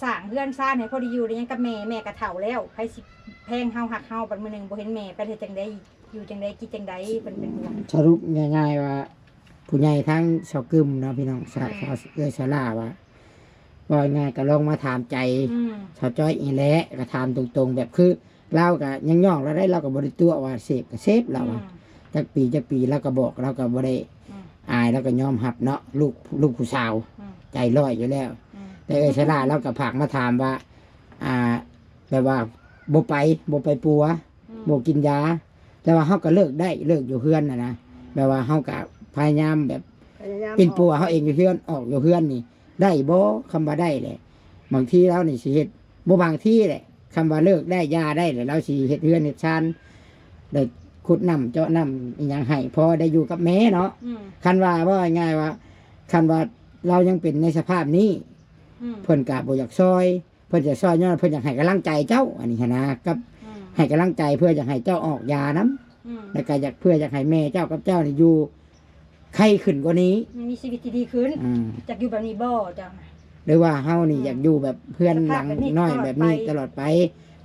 ສ້າງເຮືອນຊານໃຫ້ພໍໄດ້ຢູ່ໄດ້ຫຍັງກັບແມ່ ແມ່ກໍເຖົ້າແລ້ວ ໃຜຊິແພງເຮົາ ຮັກເຮົາ ບັດມື້ໜຶ່ງບໍ່ເຫັນແມ່ ໄປເຮັດຈັ່ງໃດ ຢູ່ຈັ່ງໃດ ກິນຈັ່ງໃດ ເພິ່ນເປັນຫ່ວງ ສະຫຼຸບງ່າຍໆວ່າ ຜູ້ໃຫຍ່ທາງຊາວກຶມເນາະພີ່ນ້ອງ ສາ ແມ່ນ ເອື້ອຍສາລາວ່າ ເວົ້າງ່າຍໆ ກໍລອງມາຖາມໃຈ ອືມ ສາວຈ້ອຍນີ້ແຫຼະ ກໍຖາມຕົງໆ ແບບຄືລາວກໍຍັງຍ້ອງລາວໄດ້ ລາວກໍບໍ່ໄດ້ຕົວະວ່າເສບກໍເສບ ລາວວ່າ ອືມ ຈັກປີຈັກປີ ລາວກໍບອກ ລາວກໍບໍ່ໄດ້ ອືມ ອາຍ ລາວກໍຍອມຮັບເນາະ ລູກ ລູກຜູ້ສາວ ອືມ ໃຈຮ້ອຍຢູ່ແລ້ວ ອືມ ແຕ່ເອື້ອຍສາລາລາວກໍຝາກມາຖາມວ່າ ອ່າ ແບບວ່າບໍ່ໄປ ບໍ່ໄປປົວ ອືມ ບໍ່ກິນຢາ ແຕ່ວ່າເຮົາກໍເລີກໄດ້ ເລີກຢູ່ເຮືອນຫັ້ນນະ ແບບວ່າເຮົາກໍພະຍາຍາມແບບ ພະຍາຍາມ ປິ່ນປົວເຮົາເອງຢູ່ເຮືອນ ອອກຢູ່ເຮືອນນີ້ໄດ້ບໍ່? ຄຳວ່າໄດ້ແຫຼະ ບາງທີລາວນີ້ຊິເຮັດ ບໍ່ບາງທີແຫຼະ ຄຳວ່າເລີກໄດ້ ຢ່າໄດ້ແຫຼະ ລາວຊິເຮັດເຮືອນເຮັດຊານ ໄດ້ຂຸດນ້ຳເຈາະນ້ຳອີ່ຫຍັງໃຫ້ ພໍໄດ້ຢູ່ກັບແມ່ເນາະ ອືມ ຄັນວ່າ ເວົ້າງ່າຍໆວ່າ ຄັນວ່າລາວຍັງເປັນໃນສະພາບນີ້ ອືມ ເພິ່ນກໍບໍ່ຢາກຊ່ອຍ ເພິ່ນຈະຊ່ອຍຍ້ອນເພິ່ນຢາກໃຫ້ກຳລັງໃຈເຈົ້າ ອັນນີ້ຫັ້ນນະ ກັບ ອືມ ໃຫ້ກຳລັງໃຈເພື່ອຢາກໃຫ້ເຈົ້າອອກຢານຳ ອືມ ແລ້ວກໍຢາກ ເພື່ອຢາກໃຫ້ແມ່ເຈົ້າກັບເຈົ້ານີ້ຢູ່ໄຄຂຶ້ນກວ່ານີ້ ມີຊີວິດທີ່ດີຂຶ້ນ ອືມ ຢາກຢູ່ແບບນີ້ບໍ່ເຈົ້າ? ຫຼືວ່າເຮົານີ້ ອືມ ຢາກຢູ່ແບບເຮືອນຫຼັງນ້ອຍແບບນີ້ຕະຫຼອດໄປ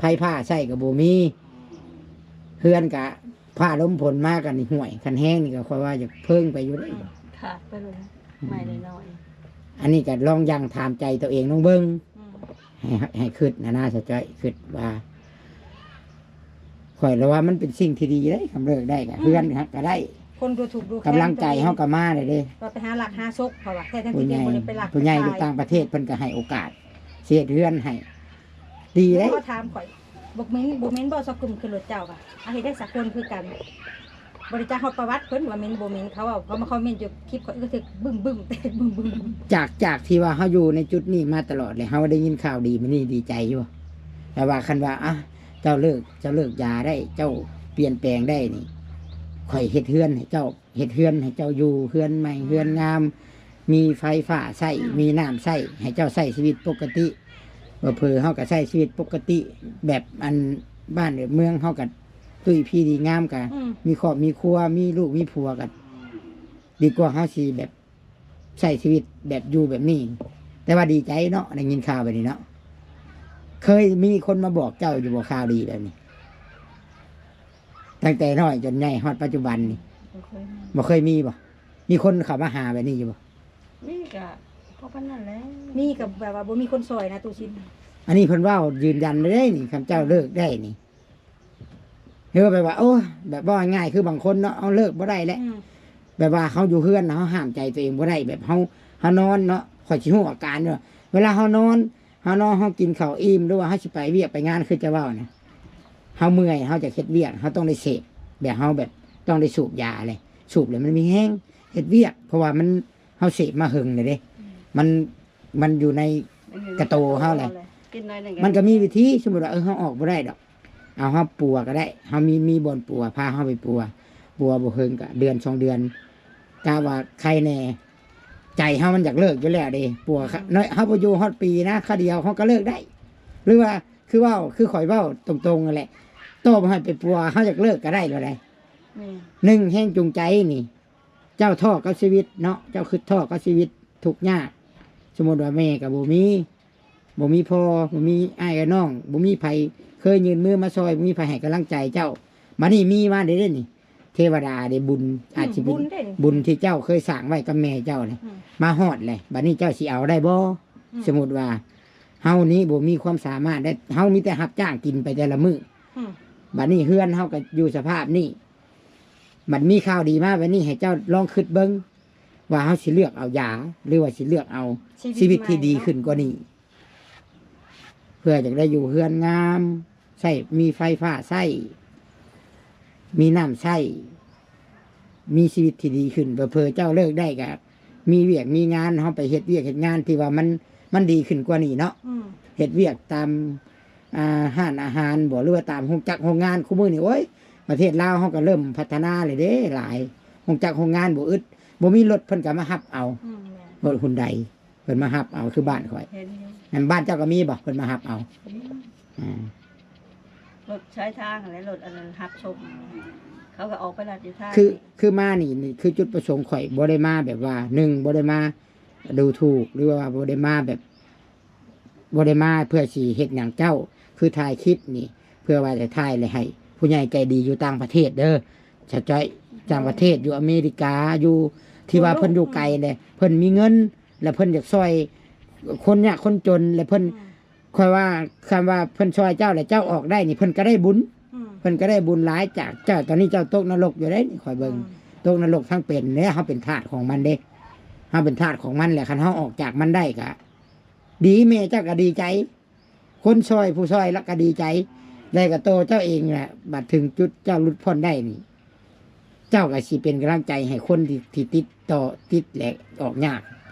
ຕະຫຼອດໄປ ໄຟຟ້າໃຊ້ກໍບໍ່ມີ ເຮືອນກະຟ້າລົມຝົນມາກໍນີ້ ຫ້ວຍ ຄັນແຮງນີ້ກໍຂ້ອຍວ່າຢາກເພິ່ງໄປຢູ່ເດ້ ອືມ ຂາດໄປເລີຍ ອືມ ໄມ້ນ້ອຍໆ. ອັນນີ້ກໍລອງຢັ້ງຖາມໃຈຕົວເອງລອງເບິ່ງ ອືມ ໃຫ້ ໃຫ້ຄິດນະນາ ສາວຈ້ອຍ ຄິດວ່າ ຂ້ອຍລະວ່າມັນເປັນສິ່ງທີ່ດີເດ້ ຄັນເລີກໄດ້ກໍ ອືມ ເຮືອນກໍໄດ້ ຄົນດູທຸກດູແຄນ ກຳລັງໃຈເຮົາກໍມາເດ້ ວ່າໄປຫາລັກຫາສົກ ເພາະວ່າແທ້ໆ ຜູ້ໃຫຍ່ ຜູ້ໃຫຍ່ຢູ່ຕ່າງປະເທດເພິ່ນກໍໃຫ້ໂອກາດ ຊິເຮັດເຮືອນໃຫ້ ດີເດ້. ເຂົາຖາມຂ້ອຍ ບໍ່ເໝັນ ບໍ່ເໝັນບໍ່ ຊອກກຸ່ມຂຶ້ນລົດເຈົ້າວ່າ ອາ ເຮັດໄດ້ສາກົນຄືກັນ ບໍ່ໄດ້ຈັກຮອດປະຫວັດເພິ່ນວ່າເໝັນບໍ່ເໝັນ ເຂົາເວົ້າ ເຂົາມາຄອມເມັນຢູ່ຄລິບຂ້ອຍ ກໍຖືກບຶ້ມໆ ແຕກບຶ້ມໆ. ຈາກ ຈາກທີ່ວ່າເຮົາຢູ່ໃນຈຸດນີ້ມາຕະຫຼອດ ແລະ ເຮົາໄດ້ຍິນຂ່າວດີມື້ນີ້ດີໃຈຢູ່ ແຕ່ວ່າຄັນວ່າ ອະ ເຈົ້າເລີກ ເຈົ້າເລີກຢາໄດ້ ເຈົ້າປ່ຽນແປງໄດ້ນີ້ ຂ້ອຍເຮັດເຮືອນໃຫ້ເຈົ້າ ເຮັດເຮືອນໃຫ້ເຈົ້າຢູ່ ເຮືອນໃໝ່ ອືມ ເຮືອນງາມ ມີໄຟຟ້າໃຊ້ ອືມ ມີນ້ຳໃຊ້ ໃຫ້ເຈົ້າໃຊ້ຊີວິດປົກກະຕິ ເຜີເຮົາກໍໃຊ້ຊີວິດປົກກະຕິ ແບບອັນບ້ານແບບເມືອງເຮົາກໍຕຸ້ຍພີດີງາມ ກໍ ອືມ ມີຄອບມີຄົວ ມີລູກມີຜົວ ກໍດີກວ່າເຮົາຊິແບບໃຊ້ຊີວິດແບບຢູ່ແບບນີ້. ແຕ່ວ່າດີໃຈເນາະ ໄດ້ຍິນຂ່າວແບບນີ້ເນາະ. ເຄີຍມີຄົນມາບອກເຈົ້າຢູ່ບໍ່ ຂ່າວດີແບບນີ້? ຕັ້ງແຕ່ນ້ອຍຈົນໃຫຍ່ຮອດປັດຈຸບັນນີ້ ບໍ່ເຄີຍມີ ບໍ່ເຄີຍມີບໍ່? ມີຄົນເຂົ້າມາຫາແບບນີ້ຢູ່ບໍ່? ມີກະພໍປານນັ້ນແຫຼະ ມີກະແບບວ່າບໍ່ມີຄົນຊ່ອຍນະ ຕູ້ຊິນ. ອັນນີ້ເພິ່ນເວົ້າຢືນຢັນເລີຍເດ້ນີ້ ຄັນເຈົ້າເລີກໄດ້ນີ້ ຫຼືວ່າແບບວ່າ ໂອ້ຍ ແບບເວົ້າງ່າຍໆ ຄືບາງຄົນເນາະ ເອົາເລີກບໍ່ໄດ້ແຫຼະ ອືມ ແບບວ່າເຮົາຢູ່ເຮືອນ ເຮົາຫ້າມໃຈຕົວເອງບໍ່ໄດ້ ແບບເຮົາ ເຮົານອນເນາະ ຂ້ອຍຊິຮູ້ອາການຢູ່ ເວລາເຮົານອນ ເຮົານອນ ເຮົາກິນເຂົ້າອີ່ມ ຫຼືວ່າເຮົາຊິໄປວຽກໄປງານ ຄືເຈົ້າເວົ້ານະ ເຮົາເມື່ອຍ ເຮົາຢາກເຮັດວຽກ ເຮົາຕ້ອງໄດ້ເສບ ແບບເຮົາແບບຕ້ອງໄດ້ສູບຢາແຫຼະ ສູບແລ້ວມັນມີແຮງເຮັດວຽກ ເພາະວ່າມັນ ເຮົາເສບມາເຫິງແລ້ວເດ້ ອືມ ມັນ ມັນຢູ່ໃນ ມັນຢູ່ໃນກະໂຕເຮົາແຫຼະ ກິນໜ້ອຍໜຶ່ງ ມັນກໍມີວິທີ ສົມມຸດວ່າ ເອີ ເຮົາອອກບໍ່ໄດ້ດອກ ເອົາ ເຮົາປົວກໍໄດ້ ເຮົາມີ ມີບ່ອນປົວ ພາເຮົາໄປປົວ ປົວບໍ່ເຫິງກໍເດືອນສອງເດືອນ ກະວ່າໄຄແດ່ ໃຈເຮົາມັນຢາກເລີກຢູ່ແລ້ວເດ້ ປົວ ອືມ ເຮົາບໍ່ຢູ່ຮອດປີນະ ຄາວດຽວເຮົາກໍເລີກໄດ້ ຫຼືວ່າ ຄືເວົ້າ ຄືຂ້ອຍເວົ້າຕົງໆນັ້ນແຫຼະ ຕໍ່ບໍ່ໃຫ້ໄປປົວ ເຮົາຢາກເລີກກໍໄດ້ແລ້ວໃດ໋ ແມ່ນ ໜຶ່ງແຮງຈູງໃຈນີ້ ເຈົ້າທໍ້ກັບຊີວິດເນາະ ເຈົ້າຄຶດທໍ້ກັບຊີວິດທຸກຍາກ ສົມມຸດວ່າແມ່ກໍບໍ່ມີ ບໍ່ມີພໍ່ ບໍ່ມີອ້າຍກັບນ້ອງ ບໍ່ມີໃຜເຄີຍຍື່ນມືມາຊ່ອຍ ບໍ່ມີໃຜໃຫ້ກຳລັງໃຈເຈົ້າ ບັດນີ້ມີມາເດ້ ເດ້ນີ້ ເທວະດາເດ້ ບຸນ ອືມ ອາດຊິເປັນ ບຸນເດ້ ບຸນທີ່ເຈົ້າເຄີຍສ້າງໄວ້ກັບແມ່ເຈົ້ານະ ອືມ ມາຮອດແລ້ວ ບັດນີ້ເຈົ້າຊິເອົາໄດ້ບໍ່? ອືມ ສົມມຸດວ່າເຮົານີ້ບໍ່ມີຄວາມສາມາດໄດ້ ເຮົາມີແຕ່ຮັບຈ້າງກິນໄປແຕ່ລະມື້ ອືມ ບັດນີ້ເຮືອນເຮົາກໍຢູ່ສະພາບນີ້ ບັດມີຂ່າວດີມາແບບນີ້ ໃຫ້ເຈົ້າລອງຄິດເບິ່ງວ່າເຮົາຊິເລືອກເອົາຢາ ຫຼືວ່າຊິເລືອກເອົາຊີວິດທີ່ດີຂຶ້ນກວ່ານີ້ ເພື່ອຈະໄດ້ຢູ່ເຮືອນງາມ ໃຊ້ ມີໄຟຟ້າໃຊ້ ມີນ້ຳໃຊ້ ມີຊີວິດທີ່ດີຂຶ້ນ ເຜີໆເຈົ້າເລີກໄດ້ກະມີວຽກມີງານ ເຮົາໄປເຮັດວຽກເຮັດງານທີ່ວ່າມັນ ມັນດີຂຶ້ນກວ່ານີ້ເນາະ ອືມ ເຮັດວຽກຕາມ ອ່າ ຮ້ານອາຫານບໍ ຫຼືວ່າຕາມໂຮງຈັກໂຮງງານ ຄູ່ມື້ນີ້ ໂອ້ຍ ປະເທດລາວເຮົາກໍເລີ່ມພັດທະນາແລ້ວເດ້ ຫຼາຍໂຮງຈັກໂຮງງານບໍ່ອຶດ ບໍ່ມີລົດເພິ່ນກໍມາຮັບເອົາ ອືມ ແມ່ນ ລົດຮຸນໄດ ເພິ່ນມາຮັບເອົາ ຄືບ້ານຂ້ອຍ ເຫັນຢູ່ ແມ່ນ ບ້ານເຈົ້າກໍມີບໍ່ ເພິ່ນມາຮັບເອົາ? ມີ ອືມ ລົດສາຍທາງຫັ້ນແຫຼະ ລົດອັນນັ້ນຮັບສົ່ງ ເຂົາກໍອອກໄປລັດຢູ່ທາງ ຄື ຄືມານີ້ ນີ້ຄືຈຸດປະສົງຂ້ອຍ ບໍ່ໄດ້ມາແບບວ່າ ໜຶ່ງ ບໍ່ໄດ້ມາດູຖູກ ຫຼືວ່າບໍ່ໄດ້ມາແບບ ບໍ່ໄດ້ມາເພື່ອຊິເຮັດຫຍັງເຈົ້າ ຄືຖ່າຍຄລິບນີ້ ເພື່ອວ່າຈະຖ່າຍແລ້ວໃຫ້ຜູ້ໃຫຍ່ໃຈດີຢູ່ຕ່າງປະເທດເດີ ສາວຈ້ອຍ ຕ່າງປະເທດ ຢູ່ອາເມລິກາ ຢູ່ທີ່ວ່າເພິ່ນຢູ່ໄກແຫຼະ ເພິ່ນມີເງິນ ແລະ ເພິ່ນຢາກຊ່ອຍຄົນຍາກຄົນຈົນ ແລະ ເພິ່ນ ອືມ ຂ້ອຍວ່າ ຄຳວ່າເພິ່ນຊ່ອຍເຈົ້າ ແລະ ເຈົ້າອອກໄດ້ນີ້ ເພິ່ນກໍໄດ້ບຸນ ອືມ ເພິ່ນກໍໄດ້ບຸນຫຼາຍຈາກເຈົ້າ ຕອນນີ້ເຈົ້າຕົກນະລົກຢູ່ເດ້ ຂ້ອຍເບິ່ງ ອືມ ຕົກນະລົກທັງເປັນເດ້ ເຮົາເປັນທາດຂອງມັນເດ້ ເຮົາເປັນທາດຂອງມັນແຫຼະ ຄັນເຮົາອອກຈາກມັນໄດ້ກໍ ດີ ແມ່ເຈົ້າກໍດີໃຈ ຄົນຊ່ອຍ ຜູ້ຊ່ອຍລະກໍດີໃຈ ແລະກໍໂຕເຈົ້າເອງແຫຼະ ບັດເຖິງຈຸດເຈົ້າຫຼຸດພົ້ນໄດ້ນີ້ ເຈົ້າກໍຊິເປັນກຳລັງໃຈໃຫ້ຄົນທີ່ ທີ່ຕິດຕໍ່ ຕິດແລະອອກຍາກ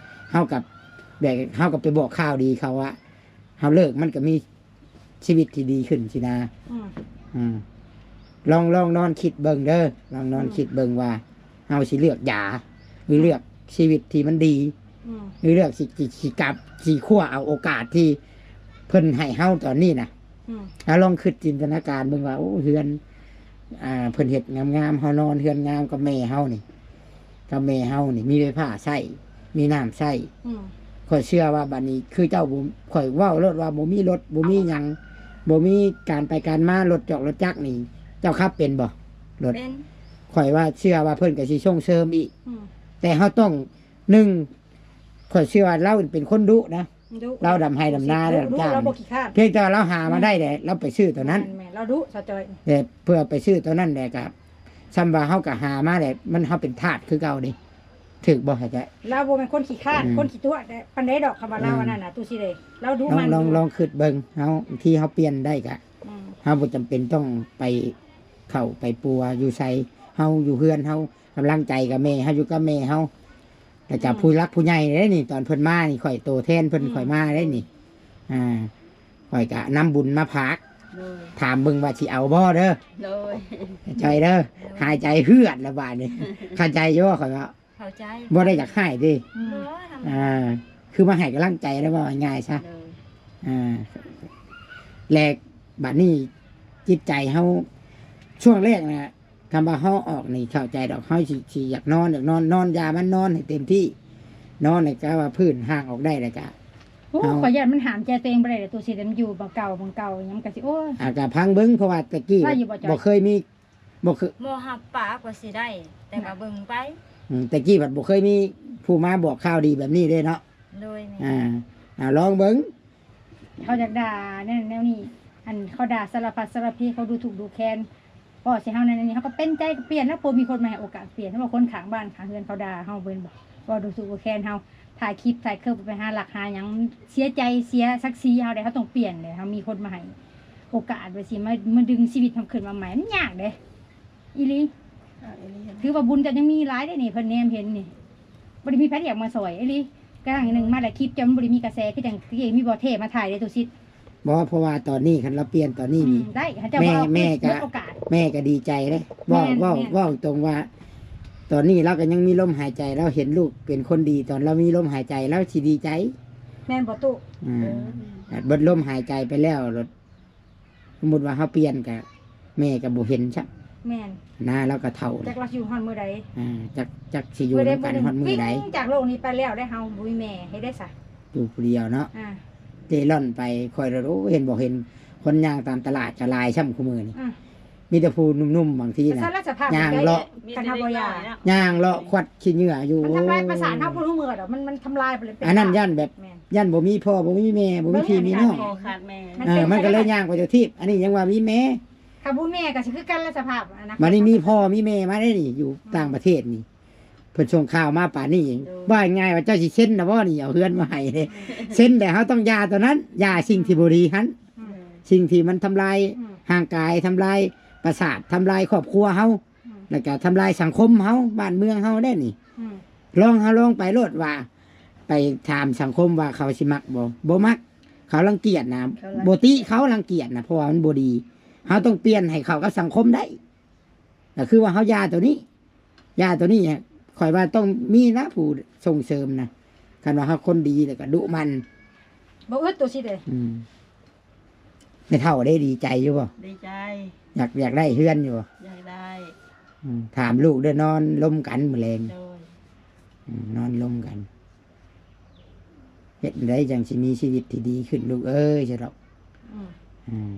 ເຮົາກັບ ແບບເຮົາກໍໄປບອກຂ່າວດີເຂົາວ່າ ເຮົາເລີກ ມັນກໍມີຊີວິດທີ່ດີຂຶ້ນຊີ້ນາ ອືມ ອືມ ລອງ ລອງນອນຄິດເບິ່ງເດີ ລອງນອນ ອືມ ຄິດເບິ່ງວ່າ ເຮົາຊິເລືອກຢາ ຫຼືເລືອກຊີວິດທີ່ມັນດີ ອືມ ຫຼືເລືອກຊິ ຊິ ຊິກັບ ຊິຄວ້າເອົາໂອກາດທີ່ເພິ່ນໃຫ້ເຮົາຕອນນີ້ນະ ອືມ ເຮົາລອງຄິດຈິນຕະນາການເບິ່ງວ່າ ໂອ້ ເຮືອນ ອ່າ ເພິ່ນເຮັດງາມໆ ເຮົານອນເຮືອນງາມກັບແມ່ເຮົານີ້ ກັບແມ່ເຮົານີ້ ມີໄຟຟ້າໃຊ້ ມີນ້ຳໃຊ້ ອືມ ຂ້ອຍເຊື່ອວ່າບັດນີ້ຄືເຈົ້າບໍ່ ຂ້ອຍເວົ້າໂລດວ່າບໍ່ມີລົດ ບໍ່ມີຫຍັງ ບໍ່ມີການໄປການມາ ລົດຈອກລົດຈັກນີ້ ເຈົ້າຂັບເປັນບໍ່? ລົດ ເປັນ ຂ້ອຍວ່າເຊື່ອວ່າເພິ່ນກໍຊິສົ່ງເສີມອີກ ອືມ ແຕ່ເຮົາຕ້ອງ ໜຶ່ງ ຂ້ອຍເຊື່ອວ່າລາວເປັນຄົນດຸນະ ດຸ ລາວດຳໄຮ່ດຳນາ ລາວບໍ່ຂີ້ຄ້ານ ພຽງແຕ່ວ່າລາວຫາມາໄດ້ແຫຼະ ອືມ ລາວໄປຊື້ຕົວນັ້ນ ແມ່ນໆ ລາວດຸ ສາວຈ້ອຍ ແຕ່ເພື່ອໄປຊື້ຕົວນັ້ນແຫຼະ ກໍສ່ຳວ່າເຮົາກໍຫາມາແຫຼະ ມັນ ເຮົາເປັນທາດຄືເກົ່າເດ້ ຖືກບໍ່ ສາວຈ້ອຍ? ລາວບໍ່ແມ່ນຄົນຂີ້ຄ້ານ ອືມ ຄົນຂີ້ຕົວະປານໃດດອກ ຄຳວ່າລາວ ອືມ ອັນນັ້ນນະ ຕູຊີເດ ລາວດຸ ລອງ ມັນ ລອງ ລອງຄິດເບິ່ງ ເຮົາ ທີ່ເຮົາປ່ຽນໄດ້ກະ ອືມ ເຮົາບໍ່ຈຳເປັນຕ້ອງໄປເຂົ້າໄປປົວຢູ່ໃສ ເຮົາຢູ່ເຮືອນເຮົາ ກຳລັງໃຈກັບແມ່ເຮົາ ຢູ່ກັບແມ່ເຮົາ ແລ້ວກໍ ອືມ ຜູ້ຫຼັກຜູ້ໃຫຍ່ເດ້ນີ້ ຕອນເພິ່ນມານີ້ ຂ້ອຍໂຕແທນເພິ່ນ ອືມ ຂ້ອຍມາເດ້ນີ້ ອ່າ ຂ້ອຍກະນຳບຸນມາຝາກ ໂດຍ ຖາມເບິ່ງວ່າຊິເອົາບໍ່ເດີ ໂດຍ ໃຈເດີ ໂດຍ ຫາຍໃຈເຮືອດລະບາດນີ້ ເຂົ້າໃຈຢູ່ບໍ່ ຂ້ອຍວ່າ ເຂົ້າໃຈ ບໍ່ໄດ້ຢາກໃຫ້ເດ້ ອືມ ບໍ່ ທຳ ອ່າ ຄືມາໃຫ້ກຳລັງໃຈແລ້ວ ເວົ້າງ່າຍໆຊະ ໂດຍ ອ່າ ແລະ ບາດນີ້ຈິດໃຈເຮົາ ຊ່ວງແລກນະ ຄຳວ່າເຮົາອອກນີ້ເຂົ້າໃຈດອກ ເຮົາຊິ ຊິຢາກນອນ ຢາກນອນ ນອນຢາມັນ ນອນໃຫ້ເຕັມທີ່ ນອນໃຫ້ກະວ່າພື້ນຮ່າງອອກໄດ້ແລ້ວກະ ໂອ້ ເຮົາ ຂ້ອຍຢ້ານມັນຫ້າມໃຈຕົວເອງບໍ່ໄດ້ແຫຼະ ຕູ້ຊິ ແຕ່ມັນຢູ່ໝ່ອງເກົ່າ ໝ່ອງເກົ່າຫຍັງມັນກະຊິ ໂອ້ຍ ອາ ກະຟັງເບິ່ງ ເພາະວ່າແຕ່ກີ້ ວ່າຢູ່ບໍ່ ບໍ່ເຄີຍມີ ບໍ່ຄື ບໍ່ຮັບປາກວ່າຊິໄດ້ ແຕ່ວ່າເບິ່ງໄປ ອືມ ແຕ່ກີ້ພັດບໍ່ເຄີຍມີຜູ້ມາບອກຂ່າວດີແບບນີ້ເດ້ເນາະ ໂດຍ ແມ່ນ ອ່າ ອ່າ ລອງເບິ່ງ ເຂົາຢາກດ່າແນວນັ້ນແນວນີ້ ອັນ ເຂົາດ່າສາລະພັດສາລະເພ ເຂົາດູຖູກດູແຄນ ເວົ້າໃສ່ເຮົານັ້ນນີ້ ເຮົາກໍເປັນໃຈກໍປ່ຽນແລ້ວ ບໍ່ມີຄົນມາໃຫ້ໂອກາດປ່ຽນ ເພາະວ່າຄົນຂ້າງບ້ານຂ້າງເຮືອນເຂົາດ່າເຮົາ ເພິ່ນບອກ ເວົ້າດູຖູກດູແຄນເຮົາ ຖ່າຍຄລິບຖ່າຍເຄີບໄປຫາລັກຫາຫຍັງ ເສຍໃຈເສຍສັກສີເຮົາໄດ໋ ເຮົາຕ້ອງປ່ຽນເດ້ ເຮົາມີຄົນມາໃຫ້ໂອກາດວ່າຊິມາ ມາດຶງຊີວິດເຮົາຂຶ້ນມາໃໝ່ ມັນຍາກເດ້ ອີ່ຫຼີ ອ່າ ອີ່ຫຼີ ຖືວ່າບຸນເຈົ້າຍັງມີຫຼາຍເດ້ນີ້ ເພິ່ນແນມເຫັນນີ້ ບໍ່ໄດ້ມີໃຜຢາກມາຊ່ອຍອີ່ຫຼີ ກະຫາງໜຶ່ງມາແລ້ວ ຄລິບເຈົ້າມັນບໍ່ໄດ້ມີກະແສ ຄືຈັ່ງທີ່ມີບໍ່ເທມາຖ່າຍເດ້ ຕູຊິດ ບໍ່ ເພາະວ່າຕອນນີ້ຄັນລາວປ່ຽນຕອນນີ້ ອືມ ນີ້ ໄດ້ ເຂົາເຈົ້າ ແມ່ ບໍ່ເອົາ ແມ່ກະ ເກີດໂອກາດ ແມ່ກະດີໃຈເດ້ ເວົ້າ ແມ່ນ ເວົ້າ ແມ່ນ ເວົ້າຕົງວ່າ ຕອນນີ້ລາວກໍຍັງມີລົມຫາຍໃຈ ລາວເຫັນລູກເປັນຄົນດີ ຕອນລາວມີລົມຫາຍໃຈ ລາວຊິດີໃຈ ແມ່ນບໍ່ຕູ້? ອືມ ເອີ ເບິດລົມຫາຍໃຈໄປແລ້ວ ສົມມຸດວ່າເຮົາປ່ຽນກະ ແມ່ກະບໍ່ເຫັນຊ້ຳ ແມ່ນ ນາລາວກະເຖົ້າ ຈັກລາວຊິຢູ່ຮອດມື້ໃດ ອ່າ ຈັກ ຈັກຊິຢູ່ນຳກັນຮອດມື້ໃດ ມື້ໃດມື້ໜຶ່ງ ຈາກໂລກນີ້ໄປແລ້ວໄດ໋ ເຮົາບໍ່ມີແມ່ເຮັດໄດ້ຊະ ຢູ່ຜູ້ດຽວເນາະ ອ່າ ເລ່ລ່ອນໄປ ຂ້ອຍລະ ໂອ້ ເຫັນບໍ່ເຫັນ ຄົນຍ່າງຕາມຕະຫຼາດກະຫຼາຍຊ້ຳຄູ່ມື້ນີ້ ອ່າ ມີແຕ່ຜູ້ໜຸ່ມໆ ບາງທີນະ ແຕ່ສາລະສະພາບ ຍ່າງເລາະ ມີແຕ່ເດັກນ້ອຍເນາະ ຍ່າງເລາະຄວັດຂີ້ເຫຍື້ອຢູ່ ມັນທຳລາຍປະສາດເຮົາບໍ່ຮູ້ເມື່ອດອກ ມັນ ມັນທຳລາຍໄປເລີຍ ອັນນັ້ນຢ້ານແບບ ແມ່ນ ຢ້ານບໍ່ມີພໍ່ບໍ່ມີແມ່ ບໍ່ມີພີ່ມີນ້ອງ ມັນເປັນ ເອີ ມັນກໍເລີຍຍ່າງໄປແຕ່ທີບ ອັນນີ້ຍັງວ່າມີແມ່ ຖ້າບໍ່ແມ່ກໍຊິຄືກັນລະສະພາບ ອະນາຄົດ ບັດນີ້ມີພໍ່ມີແມ່ມາໄດ້ນີ້ ຢູ່ ອືມ ຕ່າງປະເທດນີ້ ເພິ່ນສົ່ງຂ່າວມາປານນີ້ ໂດຍ ວ່າງ່າຍວ່າເຈົ້າຊິເຊັນນະບໍ່ນີ້ ເອົາເຮືອນມາໃຫ້ເດ້ ເຊັນແລ້ວເຮົາຕ້ອງຢ່າຕົວນັ້ນ ຢ່າສິ່ງທີ່ບໍ່ດີຫັ້ນ ອືມ ສິ່ງທີ່ມັນທຳລາຍ ອືມ ຮ່າງກາຍ ທຳລາຍປະສາດ ທຳລາຍຄອບຄົວເຮົາ ອືມ ແລ້ວກໍທຳລາຍສັງຄົມເຮົາ ບ້ານເມືອງເຮົາເດ້ນີ້ ອືມ ລອງ ເຮົາລອງໄປໂລດວ່າ ໄປຖາມສັງຄົມວ່າເຂົາຊິມັກບໍ່? ບໍ່ມັກ ເຂົາລັງກຽດນະ ເຂົາລັງ ບໍ່ຕິ ເຂົາລັງກຽດນະ ເພາະວ່າມັນບໍ່ດີ ເຮົາຕ້ອງປ່ຽນໃຫ້ເຂົ້າກັບສັງຄົມໄດ້ ກໍຄືວ່າເຮົາຢ່າຕົວນີ້ ຢ່າຕົວນີ້ ຂ້ອຍວ່າຕ້ອງມີນະຜູ້ສົ່ງເສີມນະ ຄັນວ່າເຮົາຄົນດີແລ້ວກໍດຸໝັ່ນ ບໍ່ອຶດ ໂຕຊິເດ້ ອືມ ແມ່ເຖົ້າໄດ້ດີໃຈຢູ່ບໍ່? ດີໃຈ ຢາກ ຢາກໄດ້ເຮືອນຢູ່ບໍ່? ຢາກໄດ້ ອືມ ຖາມລູກເດີ ນອນລົມກັນມື້ແລງ ໂດຍ ອືມ ນອນລົມກັນ ເຮັດໃດຈັ່ງຊິມີຊີວິດທີ່ດີຂຶ້ນລູກເອີຍ ຊະດອກ ອືມ ອືມ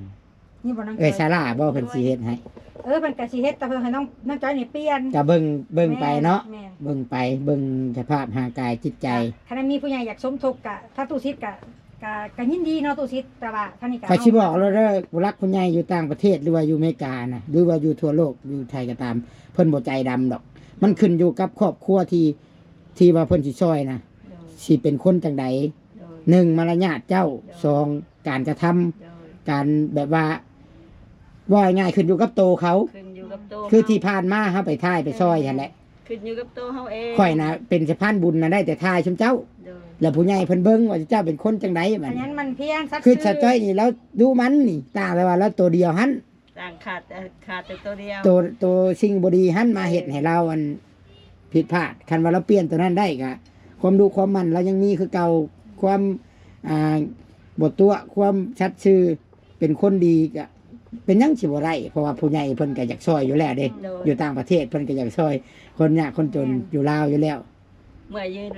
ນີ້ບໍ່ນາງ ເອີຍ ສາລາບໍ່ ເພິ່ນຊິເຮັດໃຫ້ ເອີ ເພິ່ນກໍຊິເຮັດ ແຕ່ເພິ່ນໃຫ້ນ້ອງ ນ້ອງຈ້ອຍນີ້ປ່ຽນ ກໍເບິ່ງ ເບິ່ງໄປເນາະ ແມ່ນ ເບິ່ງໄປ ເບິ່ງສະພາບຮ່າງກາຍຈິດໃຈ ຄັນມີຜູ້ໃຫຍ່ຢາກສົມທົບກໍ ຖ້າຕູ້ຊິດກໍ ກໍ ກໍຍິນດີເນາະຕູ້ຊິດ ແຕ່ວ່າທາງນີ້ກໍ ຂ້ອຍຊິບອກແລ້ວເດີ ຜູ້ຫຼັກຜູ້ໃຫຍ່ຢູ່ຕ່າງປະເທດ ຫຼືວ່າຢູ່ອາເມລິການະ ຫຼືວ່າຢູ່ທົ່ວໂລກ ຢູ່ໄທກໍຕາມ ເພິ່ນບໍ່ໃຈດຳດອກ ມັນຂຶ້ນຢູ່ກັບຄອບຄົວທີ່ ທີ່ວ່າເພິ່ນຊິຊ່ອຍນະ ໂດຍ ຊິເປັນຄົນຈັ່ງໃດ ໂດຍ ໜຶ່ງ ມາລະຍາດເຈົ້າ ໂດຍ ສອງ ການກະທຳ ໂດຍ ການແບບວ່າ ເວົ້າງ່າຍໆ ຂຶ້ນຢູ່ກັບໂຕເຂົາ ຂຶ້ນຢູ່ກັບໂຕ ຄືທີ່ ເຂົາ ຜ່ານມາເຮົາໄປຖ່າຍໄປຊ່ອຍຫັ້ນແຫຼະ ຂຶ້ນຢູ່ກັບໂຕເຮົາເອງ ຂ້ອຍນະເປັນສະພານບຸນນະ ໄດ້ແຕ່ຖ່າຍຊຸມເຈົ້າ ໂດຍ ແລ້ວຜູ້ໃຫຍ່ເພິ່ນເບິ່ງວ່າເຈົ້າເປັນຄົນຈັ່ງໃດ ບັດນີ້ ມັນພຽງສັດຊື່ ຄືສາວຈ້ອຍນີ້ລາວດຸໝັ່ນນີ້ ຕ່າງແຕ່ວ່າລາວໂຕດຽວຫັ້ນ ຕ່າງຂາດ ເອີ ຂາດແຕ່ໂຕດຽວ ໂຕ ໂຕສິ່ງບໍ່ດີຫັ້ນມາເຮັດໃຫ້ລາວ ເອີ ອັນຜິດພາດ ຄັນວ່າລາວປ່ຽນໂຕນັ້ນໄດ້ກະ ຄວາມດຸຄວາມໝັ່ນລາວຍັງມີຄືເກົ່າ ຄວາມ ອ່າ ບໍ່ຕົວະ ຄວາມສັດຊື່ ເປັນຄົນດີກະເປັນຫຍັງຊິບໍ່ໄດ້ ເພາະວ່າຜູ້ໃຫຍ່ເພິ່ນກໍຢາກຊ່ອຍຢູ່ແລ້ວເດ້ ໂດຍ ຢູ່ຕ່າງປະເທດເພິ່ນກໍຢາກຊ່ອຍຄົນຍາກຄົນຈົນ ແມ່ນ ຢູ່ລາວຢູ່ແລ້ວ ເມື່ອຍຢືນ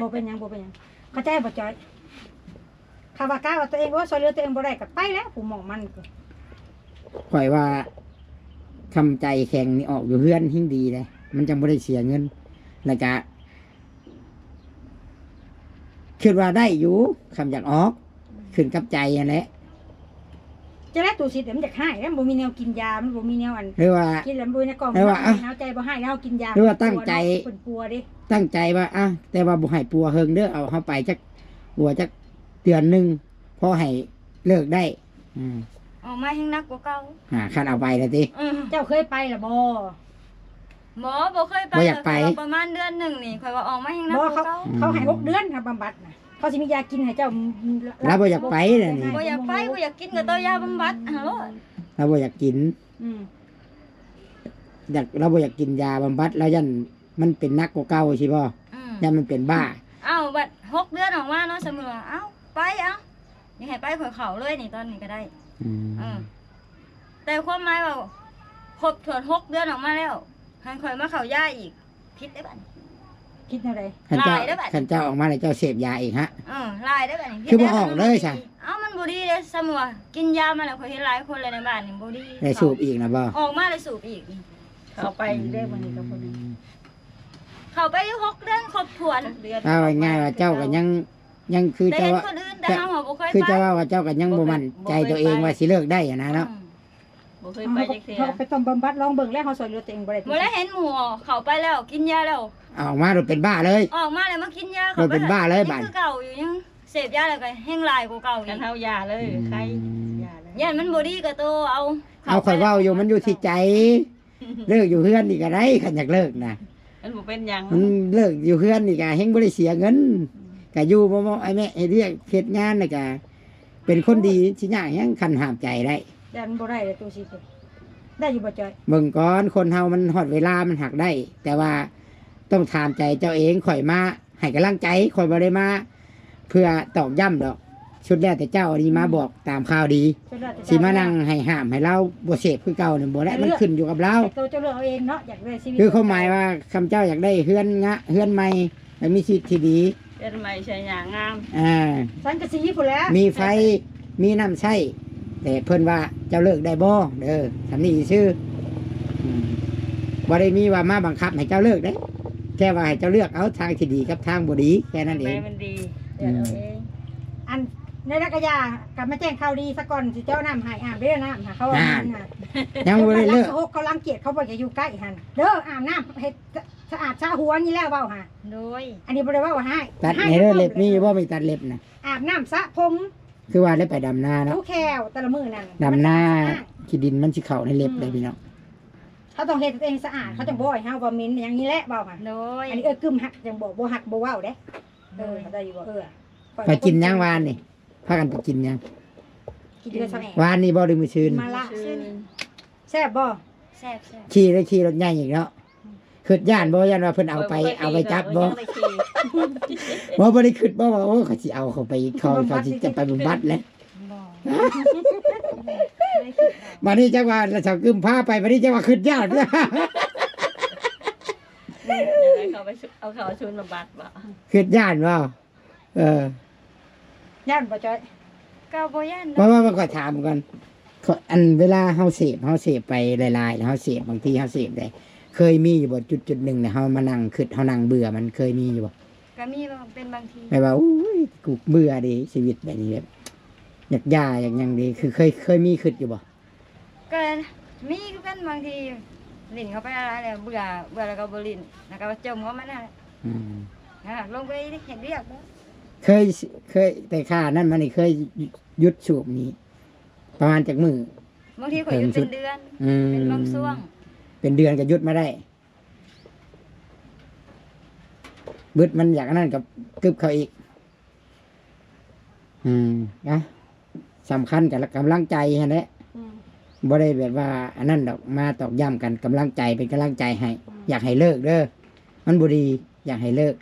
ບໍ່ເປັນຫຍັງ ບໍ່ເປັນຫຍັງ ເຂົ້າໃຈບໍ່ຈ້ອຍ? ຖ້າວ່າກ້າວ່າຕົວເອງ ໂອ້ ຊ່ວຍເຫຼືອຕົວເອງບໍ່ໄດ້ກໍໄປແລ້ວ ຜູ້ໝອງມັນ ຂ້ອຍວ່າ ຄຳໃຈແຂງນີ້ອອກຢູ່ເຮືອນແຮ່ງດີເດ້ ມັນຈັ່ງບໍ່ໄດ້ເສຍເງິນ ແລ້ວກະ ຄິດວ່າໄດ້ຢູ່ ຄຳຢາກອອກ ຂຶ້ນກັບໃຈຫັ້ນແຫຼະ. ຈະໄດ້ ຕູຊິດ ມັນຢາກຮ້າຍແລ້ວ ມັນບໍ່ມີແນວກິນຢາ ມັນບໍ່ມີແນວອັນ ຫຼືວ່າ ກິນແລ້ວມັນບໍ່ມີແນວກ່ອມ ຫຼືວ່າ ມັນຮ້າຍ ເຮົາໃຈບໍ່ຮ້າຍ ແລ້ວເຮົາກິນຢາ ຫຼືວ່າຕັ້ງໃຈ ເພິ່ນປົວເດ້ ຕັ້ງໃຈວ່າ ອ່ະ ແຕ່ວ່າບໍ່ໃຫ້ປົວເຮິງເດີ ເອົາເຮົາໄປຈັກ ປົວຈັກເດືອນໜຶ່ງ ພໍໃຫ້ເລີກໄດ້. ອືມ ອອກມາແຮງໜັກກວ່າເກົ່າ. ອ່າ ຄັນເອົາໄປແລ້ວຕິ? ອືມ ເຈົ້າເຄີຍໄປລະບໍ່? ບໍ່ ບໍ່ເຄີຍໄປ ບໍ່ຢາກໄປ ແຕ່ວ່າປະມານເດືອນໜຶ່ງນີ້ ຂ້ອຍວ່າອອກມາແຮງໜັກກວ່າເກົ່າ. ບໍ່ ເຂົາ ເຂົາໃຫ້ ອືມ ຫົກເດືອນ ຖ້າບຳບັດນະ ເຂົາຊິມີຢາກິນໃຫ້ເຈົ້າ. ລາວບໍ່ຢາກໄປນະນີ້ ບໍ່ຢາກໄປ ບໍ່ຢາກກິນກໍເອົາຢາບຳບັດຫັ້ນໂລດ. ລາວບໍ່ຢາກກິນ ອືມ ຢາກ ລາວບໍ່ຢາກກິນຢາບຳບັດ ລາວຢ້ານມັນເປັນໜັກກວ່າເກົ່າຊີ້ບໍ່? ອືມ ຢ້ານມັນເປັນບ້າ. ເອົ້າ ບັດຫົກເດືອນອອກມາເນາະ ສົມມຸດວ່າ ເອົ້າ ໄປ ເອົ້າ ຢາກໃຫ້ໄປ ຂ້ອຍເຂົ້າເລີຍນີ້ ຕອນນີ້ກໍໄດ້. ອືມ ເອີ ແຕ່ຄວາມໝາຍວ່າ ຄົບຖ້ວນຫົກເດືອນອອກມາແລ້ວ ໃຫ້ຂ້ອຍມາເຂົ້າຢາອີກ ຜິດເດ້ບັດນີ້. ຜິດແນວໃດ? ຄັນເຈົ້າ ຫຼາຍເດ້ບັດ ຄັນເຈົ້າອອກມາແລ້ວເຈົ້າເສບຢາອີກຫະ? ເອີ ຫຼາຍເດ້ບັດນີ້. ຄືບໍ່ອອກເລີຍຊະ? ເອົ້າ ມັນບໍ່ດີເດ້ ສະໝຸດວ່າກິນຢາມາແລ້ວ ຂ້ອຍເຫັນຫຼາຍຄົນແລ້ວໃນບ້ານນີ້ບໍ່ດີ. ໄດ້ສູບອີກນະບໍ່? ອອກມາແລ້ວສູບອີກ. ເຂົ້າໄປເດ້ມື້ນີ້ກັບຄົນນີ້ ອືມ ເຂົ້າໄປຢູ່ຫົກເດືອນຄົບຖ້ວນ. ເອົາງ່າຍໆວ່າເຈົ້າກໍຍັງ ຍັງຄືເຈົ້າວ່າ ແຕ່ເຫັນຄົນອື່ນ ແຕ່ເຮົາບໍ່ເຄີຍໄປ. ຄືເຈົ້າວ່າ ວ່າເຈົ້າກໍຍັງບໍ່ໝັ້ນໃຈຕົວເອງວ່າຊິເລີກໄດ້ຫັ້ນນະເນາະ. ອືມ ບໍ່ເຄີຍໄປຈັກເທື່ອ. ເຮົາໄປຕ້ອງບຳບັດລອງເບິ່ງແລ້ວ ເຮົາຊ່ອຍເຫຼືອຕົວເອງບໍ່ໄດ້. ບໍ່ໄດ້ ເຫັນໝູ່ເຂົາໄປແລ້ວ ກິນຢາແລ້ວ ອອກມາໂດດເປັນບ້າເລີຍ. ອອກມາແລ້ວມາກິນຢາ ໂດດເປັນບ້າເລີຍບາດນີ້ ຍັງຄືເກົ່າຢູ່ ຍັງເສບຢາແລ້ວກໍແຮງຫຼາຍກວ່າເກົ່າອີກ. ຄັນເຮົາຢ່າເລີຍ ອືມ ໄຄ ຢ່າເລີຍ. ຢ້ານມັນບໍ່ດີກໍໂຕເອົາ ເອົາ ເຂົ້າໄປ. ຂ້ອຍເວົ້າຢູ່ ມັນຢູ່ທີ່ໃຈ. ເລີກຢູ່ເຮືອນນີ້ກໍໄດ້ ຄັນຢາກເລີກນະ ມັນບໍ່ເປັນຫຍັງ. ມັນເລີກຢູ່ເຮືອນນີ້ກໍແຮງບໍ່ໄດ້ເສຍເງິນ ອືມ ກໍຢູ່ເໝາະໆ ອ້າຍແມ່ ເຮັດວຽກເຮັດງານ ແລ້ວກໍເປັນຄົນດີ ຊິຍາກຫຍັງ ຄັນຫ້າມໃຈໄດ້. ຢ້ານບໍ່ໄດ້ແລ້ວ ຕູ້ຊິດ ໄດ້ຢູ່ບໍ່ຈ້ອຍ? ເບິ່ງກ່ອນ ຄົນເຮົາມັນຮອດເວລາມັນຫາກໄດ້ ແຕ່ວ່າຕ້ອງຖາມໃຈເຈົ້າເອງ. ຂ້ອຍມາໃຫ້ກຳລັງໃຈ ຂ້ອຍບໍ່ໄດ້ມາເພື່ອຕອກຢ້ຳດອກ. ສຸດແລ້ວແຕ່ເຈົ້າ ອັນນີ້ມາບອກຕາມຂ່າວດີ. ສຸດແລ້ວແຕ່ເຈົ້າ ຊິມານັ່ງໃຫ້ຫ້າມໃຫ້ລາວບໍ່ເສບຄືເກົ່ານີ້ບໍ່ໄດ້. ມັນຂຶ້ນຢູ່ກັບລາວ ໃຫ້ໂຕເຈົ້າເລືອກເອົາເອງເນາະ ຢາກໄດ້ຊີວິດ. ຄືຄວາມໝາຍວ່າ ຄຳເຈົ້າຢາກໄດ້ເຮືອນງະ ເຮືອນໃໝ່ ແລະ ມີຊີວິດທີ່ດີ ເຮືອນໃໝ່ໃຊ້ຫຍ້າງາມ ອ່າ ສັງກະສີພຸ້ນແຫຼະ ມີໄຟ ມີນ້ຳໃຊ້ ແຕ່ເພິ່ນວ່າເຈົ້າເລີກໄດ້ບໍ່ເດີ ສ່ຳນີ້ຊື່. ອືມ ບໍ່ໄດ້ມີວ່າມາບັງຄັບໃຫ້ເຈົ້າເລີກເດ້ ແຄ່ວ່າໃຫ້ເຈົ້າເລືອກເອົາທາງທີ່ດີກັບທາງບໍ່ດີ ແຄ່ນັ້ນເອງ. ມັນດີ ອືມ ເລືອກເອົາເອງ. ອັນໃນລະກະຢາ ກັບມາແຈ້ງຂ່າວດີສາກ່ອນ ຊິເຈົ້ານ້ຳໃຫ້ອາບເດີ ນ້ຳຫາເຂົາ ນັ້ນ ອັນນັ້ນນະ ຍັງບໍ່ໄດ້ເລີກ. ເຂົາລັງສະຫົກ ເຂົາລັງກຽດ ເຂົາບໍ່ຢາກຢູ່ໃກ້ຫັ້ນເດີ. ອາບນ້ຳເຮັດ ສະອາດສະຫົວນີ້ແລ້ວເວົ້າຫາ. ໂດຍ ອັນນີ້ບໍ່ໄດ້ເວົ້າຮ້າຍ. ຕັດແດ່ເດີ ເລັບມີບໍ່? ມີຕັດເລັບນະ ອາບນ້ຳສະຜົມ. ຄືວ່າໄດ້ໄປດຳນາເນາະ ແຂ້ວແຕ່ລະມື້ນັ້ນ ດຳນາ ມັນສະອາດ ຂີ້ດິນມັນຊິເຂົ້າໃນເລັບເດ້ ອືມ ພີ່ນ້ອງ. ເຮົາຕ້ອງເຮັດຕົວເອງສະອາດ ເຂົາຈັ່ງບໍ່ໃຫ້ເຮົາວ່າເໝັນຫຍັງນີ້ແຫຼະ ເວົ້າຫັ້ນ. ໂດຍ ອັນນີ້ເອື້ອຍກຶ້ມຮັກຈັ່ງບອກ ບໍ່ຮັກບໍ່ເວົ້າເດ້. ໂດຍ ເອີ ເຂົ້າໃຈຢູ່ບໍ່? ເອີ ໄປກິນຫຍັງວານນີ້? ພາກັນໄປກິນຫຍັງ? ກິນເຮືອນຊາວແອນ ວານນີ້ບໍ່ ຫຼືມື້ຊືນ? ມາລະ ມື້ຊືນ. ແຊບບໍ່? ແຊບໆ. ຂີ່ ໄດ້ຂີ່ລົດໃຫຍ່ອີກເນາະ. ອືມ ຄິດຢ້ານບໍ່? ຢ້ານວ່າເພິ່ນເອົາໄປ ເອົາໄປຈັບບໍ່? ບໍ່ ບໍ່ໄດ້ຄິດບໍ່ວ່າ ໂອ້ ເຂົາຊິເອົາເຂົາໄປ ເຂົາ ເຂົາຊິຈະໄປບຳບັດແຫຼະ? ບໍ່ ບໍ່ໄດ້ຄິດ. ບັດນີ້ຈັກວ່າລະສາວກຶ້ມພາໄປ ບັດນີ້ຈັກວ່າຄິດຢ້ານ. ເຂົາໄປ ເອົາເຂົາໄປສູນບຳບັດບໍ່? ຄິດຢ້ານບໍ່? ເອີ ຢ້ານບໍ່ຈ້ອຍ? ກໍບໍ່ຢ້ານດອກ. ວ່າ ວ່າ ວ່າຂ້ອຍຖາມກ່ອນ ຂ້ອຍ ອັນເວລາເຮົາເສບ ເຮົາເສບໄປຫຼາຍໆ ແລ້ວເຮົາເສບ ບາງທີເຮົາເສບໄດ້ ເຄີຍມີຢູ່ບໍ່ ຈຸດໆໜຶ່ງ ແລ້ວເຮົາມານັ່ງຄິດ ເຮົານັ່ງເບື່ອມັນ ເຄີຍມີຢູ່ບໍ່? ກໍມີເປັນບາງທີ ແບບວ່າ ໂອ້ຍ ກູເບື່ອເດ ຊີວິດແບບນີ້ ແບບຢາກຢ່າ ຢາກຫຍັງເດ ຄືເຄີຍ ເຄີຍມີຄິດຢູ່ບໍ່? ກໍມີຄືກັນ ບາງທີຫຼິ້ນເຂົ້າໄປຫຼາຍໆແລ້ວເບື່ອ ເບື່ອແລ້ວກໍບໍ່ຫຼິ້ນ ແລ້ວກໍຈົມເຂົ້າມານັ້ນແຫຼະ. ອືມ ອ່າ ລົງໄປເຮັດວຽກ. ເຄີຍ ເຄີຍ ແຕ່ຂ້ານັ້ນມານີ້ ເຄີຍຢຸດສູບນີ້ປະມານຈັກມື້? ບາງທີຂ້ອຍຢຸດເປັນເດືອນ. ອືມ ເປັນບາງຊ່ວງ ເປັນເດືອນກໍຢຸດມາໄດ້. ບຶດມັນຢາກອັນນັ້ນກໍກຶບເຂົ້າອີກ. ອືມ ນະ ສຳຄັນກໍກຳລັງໃຈຫັ້ນແຫຼະ. ອືມ ບໍ່ໄດ້ແບບວ່າອັນນັ້ນດອກ ມາຕອກຢ້ຳກັນ ກຳລັງໃຈ ເປັນກຳລັງໃຈໃຫ້. ອືມ ຢາກໃຫ້ເລີກເດີ ມັນບໍ່ດີ ຢາກໃຫ້ເລີກ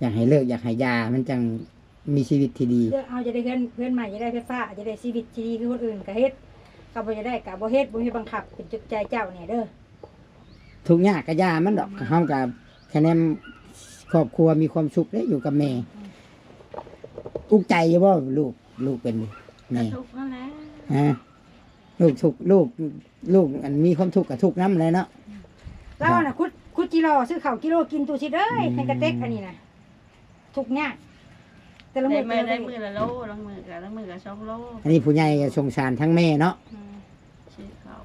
ຢາກໃຫ້ເລີກ ຢາກໃຫ້ຢ່າ ມັນຈັ່ງມີຊີວິດທີ່ດີ. ເລືອກເອົາ ຢາກໄດ້ເຮືອນ ເຮືອນໃໝ່ ຢາກໄດ້ໄຟຟ້າ ຢາກໄດ້ຊີວິດທີ່ດີຄືຄົນອື່ນກໍເຮັດ ກໍບໍ່ຢາກໄດ້ກໍບໍ່ເຮັດ ບໍ່ມີບັງຄັບ ເປັນຈຸກໃຈເຈົ້າແດ່ເດີ. ທຸກຍາກກະຢ່າມັນດອກ ເຮົາກະຄະແນນຄອບຄົວມີຄວາມສຸກເດ້ ຢູ່ກັບແມ່. ອືມ ອຸກໃຈຢູ່ບໍ່ ລູກ ລູກເປັນແມ່? ກໍທຸກຫັ້ນແຫຼະ. ຮະ ລູກທຸກ ລູກ ລູກອັນມີຄວາມທຸກກະທຸກນຳແຫຼະເນາະ. ລາວນະ ຂຸດ ຂຸດຈີ່ລໍຊື້ເຂົ້າກິໂລກິນ ຕູ້ຊິດເອີຍ. ອືມ ໃຫ້ກະເຕັກອັນນີ້ນະ ທຸກຍາກ. ແຕ່ລະມື້ ໄດ້ມາ ແຕ່ລະມື້ ໄດ້ມື້ລະໂລ ລາງມື້ກໍ ລາງມື້ກໍສອງໂລ. ອັນນີ້ຜູ້ໃຫຍ່ກໍສົງສານທັງແມ່ເນາະ. ອືມ ຊື້ເຂົ້າ.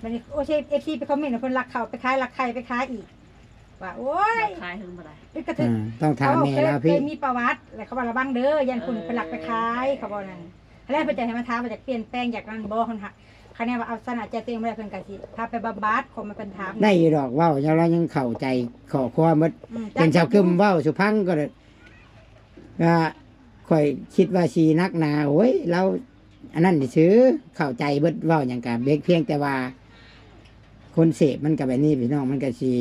ບັດນີ້ ໂອ້ ເອັຟຊີ ໄປຄອມເມັນວ່າເພິ່ນລັກເຂົ້າໄປຂາຍ ລັກໄຂ່ໄປຂາຍອີກ ວ່າ ໂອ້ຍ ລັກຂາຍເຖິງບໍ່ໄດ້ ເອີ ກໍຖືກ ອືມ ຕ້ອງຖາມແມ່ລາວພີ້ ເຄີຍມີປະຫວັດ ແລ້ວເຂົາວ່າລະວັງເດີ ຢ້ານຄົນ ເອີ ເພິ່ນລັກໄປຂາຍ ເຂົາເວົ້ານັ້ນ. ແລ້ວເພິ່ນຈະໃຫ້ມາຖາມວ່າຢາກປ່ຽນແປງ ຢາກນັ້ນບໍ່ ເພິ່ນຫາ ຄະແນນວ່າເອົາຊະນະໃຈຕົວເອງບໍ່ໄດ້ ເພິ່ນກໍຊິພາໄປບຳບັດ ເຂົາມາເພິ່ນຖາມ ໄດ້ຢູ່ດອກ ເວົ້າແລ້ວລາວຍັງເຂົ້າໃຈຂໍ້ຄວາມໝົດ. ອືມ ເຫັນຊາວກຶມເວົ້າສູ່ຟັງກໍ ວ່າຂ້ອຍຄິດວ່າຊິໜັກໜາ ໂອ້ຍ ລາວອັນນັ້ນຊື່ ເຂົ້າໃຈເບິດ ເວົ້າຫຍັງກະເບກ ພຽງແຕ່ວ່າຄົນເສບມັນກະແບບນີ້ພີ່ນ້ອງ ມັນກະຊິ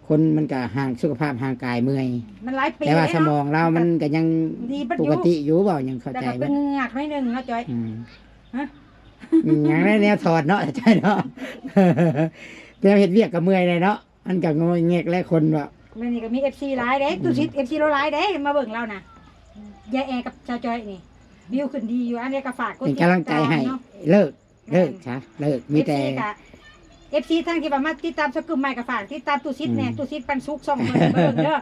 ຄົນມັນກະຮ່າງ ສຸຂະພາບຮ່າງກາຍເມື່ອຍ ມັນຫຼາຍປີ ແຕ່ວ່າ ແລ້ວເນາະ ສະໝອງລາວມັນກະຍັງ ດີເບິດຢູ່ ປົກກະຕິຢູ່ ເວົ້າຫຍັງເຂົ້າໃຈເບິດ ແຕ່ກໍເປັນເຫງືອກໜ້ອຍໜຶ່ງເນາະ ຈ້ອຍ. ອືມ ຮະ ຫຍັງໄດ້ແນວຖອດເນາະ ຈ້ອຍເນາະ ແນວເຮັດວຽກກໍເມື່ອຍແຫຼະເນາະ. ມັນກໍງໍແງກແຫຼະຄົນວ່າ ແມ່ນນີ້ກໍມີເອັຟຊີຫຼາຍເດ້ ອືມ ຕູ້ຊິດ ເອັຟຊີລາວຫຼາຍເດ້ ມາເບິ່ງລາວນະ ຍາຍແອກັບຊາວຈ້ອຍນີ້ ວິວຂຶ້ນດີຢູ່. ອັນໃດກໍຝາກກົດຕິດຕາມເນາະ ເລີກ ເລີກຊະ ເລີກ ມີແຕ່ ເອັຟຊີກໍ ເອັຟຊີທັງທີ່ວ່າມາຕິດຕາມຊາວກຶມໃໝ່ກໍຝາກຕິດຕາມຕູ້ຊິດແດ່ ອືມ ຕູ້ຊິດປັນສຸກ ຊ່ອງເພິ່ນ ເບິ່ງເດີ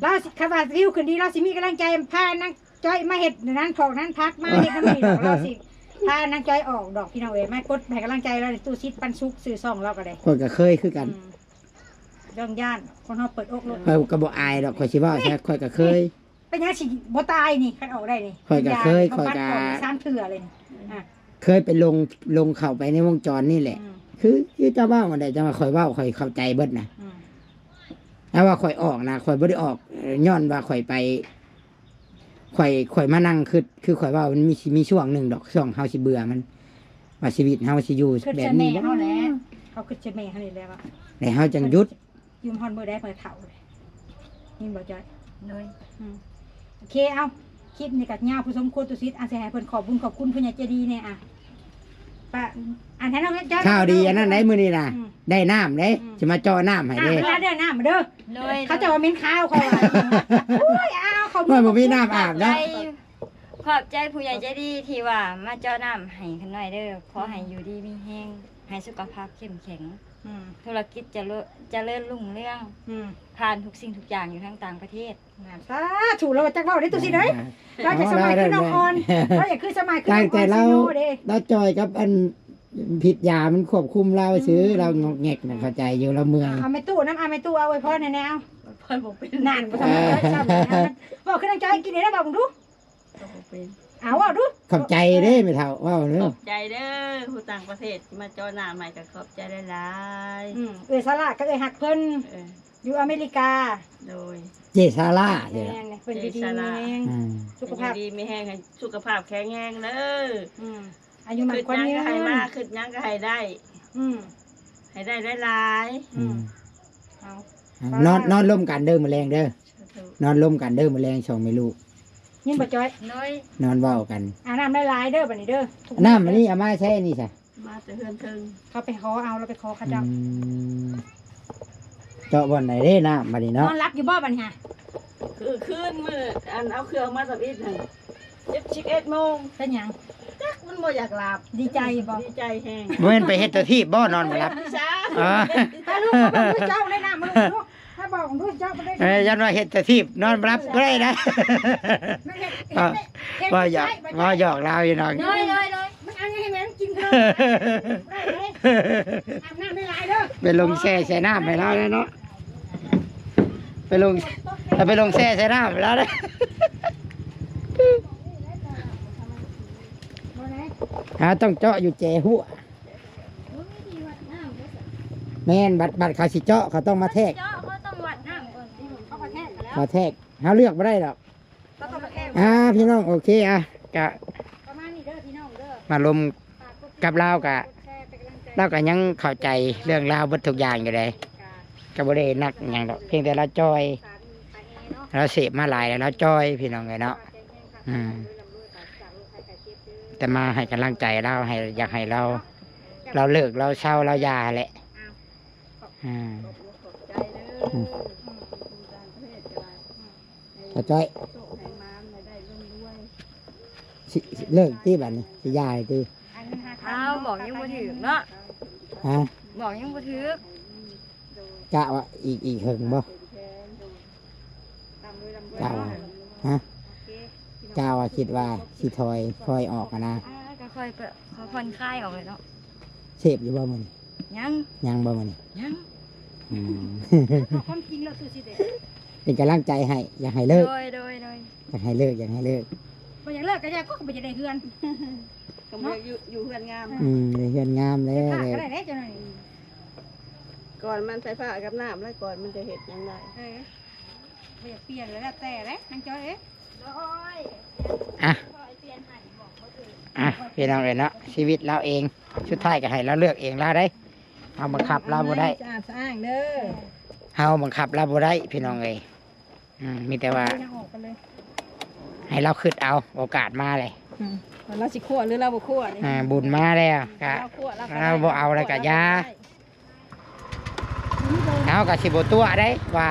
ລາວຊິ ຄັນວ່າວິວຂຶ້ນດີ ລາວຊິມີກຳລັງໃຈພານາງຈ້ອຍມາເຮັດນັ້ນ ຖອກນັ້ນ ຜັກມາເຮັດນຳນີ້ດອກ ລາວຊິພານາງຈ້ອຍອອກດອກ ພີ່ນ້ອງເອີຍ ມາກົດໃຫ້ກຳລັງໃຈລາວ ຕູ້ຊິດປັນສຸກ ຊື່ຊ່ອງລາວກໍໄດ້ ຂ້ອຍກໍເຄີຍຄືກັນ ອືມ ເລື່ອງຢ້ານ ຄົນເຮົາເປີດອົກໂລດ ຂ້ອຍກໍບໍ່ອາຍດອກ ຂ້ອຍຊິເວົ້າຊະ ຂ້ອຍກໍເຄີຍ ເປັນຫຍັງຊິບໍ່ຕາຍນີ້ ຄັນອອກໄດ້ນີ້ ຂ້ອຍກໍເຄີຍ ກິນຢາ ຂ້ອຍກໍ ບຳບັດອອກສາມເທື່ອເລີຍນີ້ ອ່າ ເຄີຍໄປລົງ ລົງເຂົ້າໄປໃນວົງຈອນນີ້ແຫຼະ ອືມ ຄື ຄືເຈົ້າເວົ້າຫັ້ນແຫຼະ ຈັ່ງວ່າຂ້ອຍເວົ້າ ຂ້ອຍເຂົ້າໃຈເບິດນະ ອືມ ແຕ່ວ່າຂ້ອຍອອກນະ ຂ້ອຍບໍ່ໄດ້ອອກ ຍ້ອນວ່າຂ້ອຍໄປ ຂ້ອຍ ຂ້ອຍມານັ່ງຄິດ ຄືຂ້ອຍເວົ້າ ມັນມີ ຊິມີຊ່ວງໜຶ່ງດອກ ຊ່ວງເຮົາຊິເບື່ອມັນ ວ່າຊີວິດເຮົາຊິຢູ່ແບບນີ້ບໍ່ ເຮົາແຫຼະ ເຮົາຄິດໃສ່ແມ່ເຮົານີ້ແຫຼະວ່າ ແລ້ວເຮົາຈັ່ງຢຸດ ຢູ່ຮອດມື້ໃດເພິ່ນເຖົ້າເລີຍ ຍິນບໍ່ຈ້ອຍ? ໂດຍ ອືມ ໂອເຄ ເອົາ ຄລິບນີ້ກໍຍາວພໍສົມຄວນ ຕຸສິດ ອາ ຊິໃຫ້ເພິ່ນຂອບບຸນຂອບຄຸນຜູ້ໃຫຍ່ໃຈດີແດ່ ອະ ປະ ອັນນັ້ນເນາະ ຂ່າວດີອັນນັ້ນໄດ໋ ມື້ນີ້ນະ ອືມ ໄດ້ນ້ຳເດ້ ອືມ ຊິມາເຈາະນ້ຳໃຫ້ເດ້ ອ່າ ເວລາໄດ້ນ້ຳເດີ ໂດຍ ເຂົາເຈົ້າວ່າເໝັນຄາວ ເຂົາວ່າ ໂອ້ຍ ອ້າວ ເຂົາ ມັນບໍ່ມີນ້ຳອາບເນາະ ຂອບໃຈ ຂອບໃຈຜູ້ໃຫຍ່ໃຈດີທີ່ວ່າມາເຈາະນ້ຳໃຫ້ຂ້ານ້ອຍເດີ ຂໍໃຫ້ ອືມ ຢູ່ດີມີແຮງ ໃຫ້ສຸຂະພາບເຂັ້ມແຂງ ອືມ ທຸລະກິດຈະເລີ ຈະເລີນຮຸ່ງເຮືອງ ອືມ ຜ່ານທຸກສິ່ງທຸກຢ່າງຢູ່ທາງຕ່າງປະເທດ ສາທຸ ລາວຈັກເວົ້າໄດ້ຕຸສິດເອີຍ ອ່າ ລາວຈະສະໝາຍຄືນ້ອງອ່ອນ ລາວຢາກຄືສະໝາຍຄືນ້ອງອ່ອນ ຕັ້ງແຕ່ລາວ ລາວຈ່ອຍກັບອັນ ພິດຢາມັນຄວບຄຸມລາວຊື່ ອືມ ລາວງອກແງກນະ ເຂົ້າໃຈຢູ່ ລາວເມື່ອຍ ເອົາແມ່ຕູ້ນຳ ເອົາແມ່ຕູ້ ອວຍພອນໃຫ້ແດ່ ເອົາ ອວຍພອນບໍ່ເປັນ ນັ້ນ ບໍ່ທຳມະດາ ເວົ້າຄືນາງຈ້ອຍ ກິນໄດ້ ເວົ້າເບິ່ງດູ ກໍບໍ່ເປັນ ເອົາ ເວົ້າດູ ຂອບໃຈເດ້ແມ່ເຖົ້າ ເວົ້າເດີ ຂອບໃຈເດີ ຜູ້ຕ່າງປະເທດທີ່ມາເຈາະນ້ຳໃຫ້ ກໍຂອບໃຈຫຼາຍໆ ອືມ ເອື້ອຍຊາລາກັບເອື້ອຍຮັກເພິ່ນ ເອີ ຢູ່ອາເມລິກາ ໂດຍ ເຈຊາລາ ແມ່ນ ເພິ່ນຢູ່ດີມີແຮງ ອືມ ສຸຂະພາບ ຢູ່ດີມີແຮງ ໃຫ້ສຸຂະພາບແຂງແຮງເດີ ອືມ ອາຍຸໝັ້ນຂວັນຍືນ ຄິດຫຍັງກໍໃຫ້ມາ ຄິດຫຍັງກໍໃຫ້ໄດ້ ອືມ ໃຫ້ໄດ້ຫຼາຍໆ ອືມ ເອົາ ນອນ ນອນລົມກັນເດີມື້ແລງເດີ ສາທຸ ນອນລົມກັນເດີມື້ແລງ ສອງແມ່ລູກ ຍິນບໍ່ຈ້ອຍ? ໂດຍ ນອນເວົ້າກັນ ອາບນ້ຳຫຼາຍໆເດີ ບັດນີ້ເດີ ນ້ຳອັນນີ້ເອົາມາໃຊ້ອັນນີ້ຊະ ມາແຕ່ເຮືອນເທິງ ເຂົາໄປຂໍເອົາ ລາວໄປຂໍເຂົາເຈົ້າ ອືມ ເຈາະບ່ອນໃດເດ້ນ້ຳບັດນີ້ເນາະ ນອນຫຼັບຢູ່ບໍ່ບັດນີ້ຫະ? ຄືຄືນມື້ອັນເອົາເຄື່ອງມາທຳອິດຫັ້ນ ສິບເອັດໂມງ ເປັນຫຍັງ? ຈັກ ມັນບໍ່ຢາກຫຼັບ ດີໃຈບໍ່? ດີໃຈແຮງ ບໍ່ແມ່ນໄປເຮັດຕາທີບບໍ່ ນອນບໍ່ຫຼັບ ເອີ ພາລູກມາເບິ່ງເຈົ້າໄດ້ນ້ຳ ມາເບິ່ງດູ ມາບອກດູເຈົ້າບໍ່ໄດ້ ເອີ ຢ້ານວ່າເຮັດຕາທີບນອນບໍ່ຫຼັບກໍໄດ້ນະ ມັນເຮັດ ເອີ ເຮັດ ເຮັດ ເວົ້າຫຍອກ ເຮັດ ເວົ້າຫຍອກລາວຢູ່ເນາະ ໂດຍ ໂດຍ ໂດຍ ມັນເອົາຫຍັງໃຫ້ແມ່ມັນກິນເດີ ໄດ້ເດ້ ອາບນ້ຳຫຼາຍໆເດີ ໄປລົງແຊ່ໃສ່ນ້ຳໃຫ້ລາວແດ່ເນາະ ໄປລົງ ໄປລົງແຊ່ໃສ່ນ້ຳໃຫ້ລາວແດ່ ຫາຕ້ອງເຈາະຢູ່ແຈຫົວ ແມ່ນ ບັດ ບັດເຂົາຊິເຈາະ ເຂົາຕ້ອງມາແທກ ເຈາະ ເຂົາຕ້ອງວັດນ້ຳກ່ອນ ເຂົາກໍແທກແລ້ວ ມາແທກ ເຮົາເລືອກບໍ່ໄດ້ດອກ ເຂົາຕ້ອງມາແທກ ອ່າ ພີ່ນ້ອງ ໂອເຄ ອ່ະ ກະ ປະມານນີ້ເດີພີ່ນ້ອງເດີ ມາລົມ ກັບລາວກະ ລາວກະຍັງເຂົ້າໃຈເລື່ອງລາວເບິດທຸກຢ່າງຢູ່ເດ້ ກະບໍ່ໄດ້ໜັກຫຍັງດອກ ພຽງແຕ່ລາວຈ່ອຍ ລາວເສບມາຫຼາຍແລ້ວ ລາວຈ່ອຍ ພີ່ນ້ອງເອີຍເນາະ ອືມ ແຕ່ມາໃຫ້ກຳລັງໃຈລາວ ໃຫ້ ຢາກໃຫ້ລາວ ລາວເລີກ ລາວເຊົາ ລາວຢ່າແຫຼະ ອືມ ຂອບໃຈເດີ ອືມ ເຂົ້າໃຈ ຊິ ຊິເລີກຕິບັດນີ້ ຊິຢ່າຕິ ອ້າວ ບອກຍັງບໍ່ຖືກເນາະ ຮະ ບອກຍັງບໍ່ຖືກ ກະວ່າອີກ ອີກເຫິງບໍ່ ກະວ່າ ຮະ? ໂອເຄ ເຈົ້າວ່າຄິດວ່າຊິຖອຍ ຖອຍອອກຫັ້ນນະ? ອ່າ ກໍຄ່ອຍໄປ ຄ່ອຍຜ່ອນຄາຍອອກແຫຼະເນາະ. ເສບຢູ່ບໍ່ມື້ນີ້? ຍັງ. ຍັງບໍ່ມື້ນີ້? ຍັງ. ອືມ ເວົ້າຄວາມຈິງແລ້ວ ຕູ້ຊິໄດ້ ເປັນກຳລັງໃຈໃຫ້ ຢາກໃຫ້ເລີກ. ໂດຍ ໂດຍ ໂດຍ. ຢາກໃຫ້ເລີກ ຢາກໃຫ້ເລີກ. ບໍ່ຢາກເລີກກໍຢ່າ ກໍບໍ່ຢາກໄດ້ເຮືອນ. ກໍບໍ່ຢາກຢູ່ ຢູ່ເຮືອນງາມ. ອືມ ເຮືອນງາມແລ້ວ. ໄຟຟ້າກໍໄດ້ເດ້ເຈົ້າໜ້ອຍ. ກ່ອນມັນໄຟຟ້າກັບນ້ຳ ແລ້ວກ່ອນມັນຈະເຮັດຫຍັງໄດ້. ເອີ ບໍ່ຢາກປ່ຽນ ແລ້ວແຕ່ເດ້ນາງຈ້ອຍເອີຍ. ໂດຍ. ອ່ະ ອ່ະ ພີ່ນ້ອງເອີຍເນາະ ຊີວິດລາວເອງ ສຸດທ້າຍກໍໃຫ້ລາວເລືອກເອງລາວໄດ໋. ເຮົາບັງຄັບລາວບໍ່ໄດ້. ສະອາດສະອ້າງເດີ. ເຮົາບັງຄັບລາວບໍ່ໄດ້ ພີ່ນ້ອງເອີຍ. ອືມ ມີແຕ່ວ່າ ເອົາອອກໄປເລີຍ ໃຫ້ລາວຄິດເອົາ ໂອກາດມາເລີຍ. ອືມ ວ່າລາວຊິຄົວ ຫຼືລາວບໍ່ຄົວນີ້. ອ່າ ບຸນມາແລ້ວ ອືມ ກະ ລາວບໍ່ເອົາແລ້ວກະຢ່າ. ເຮົາກໍຊິບໍ່ຕົວະໄດ໋ວ່າ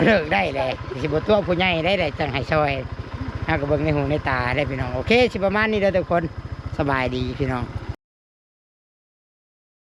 ເລີກໄດ້ແຫຼະ ຊິບໍ່ຕົວະຜູ້ໃຫຍ່ໄດ້ແຫຼະ ຈັ່ງໃຫ້ຊ່ອຍ. ເຮົາກໍເບິ່ງໃນຫູໃນຕາໄດ໋ ພີ່ນ້ອງ. ໂອເຄ ຊິປະມານນີ້ເດີທຸກຄົນ. ສະບາຍດີພີ່ນ້ອງ.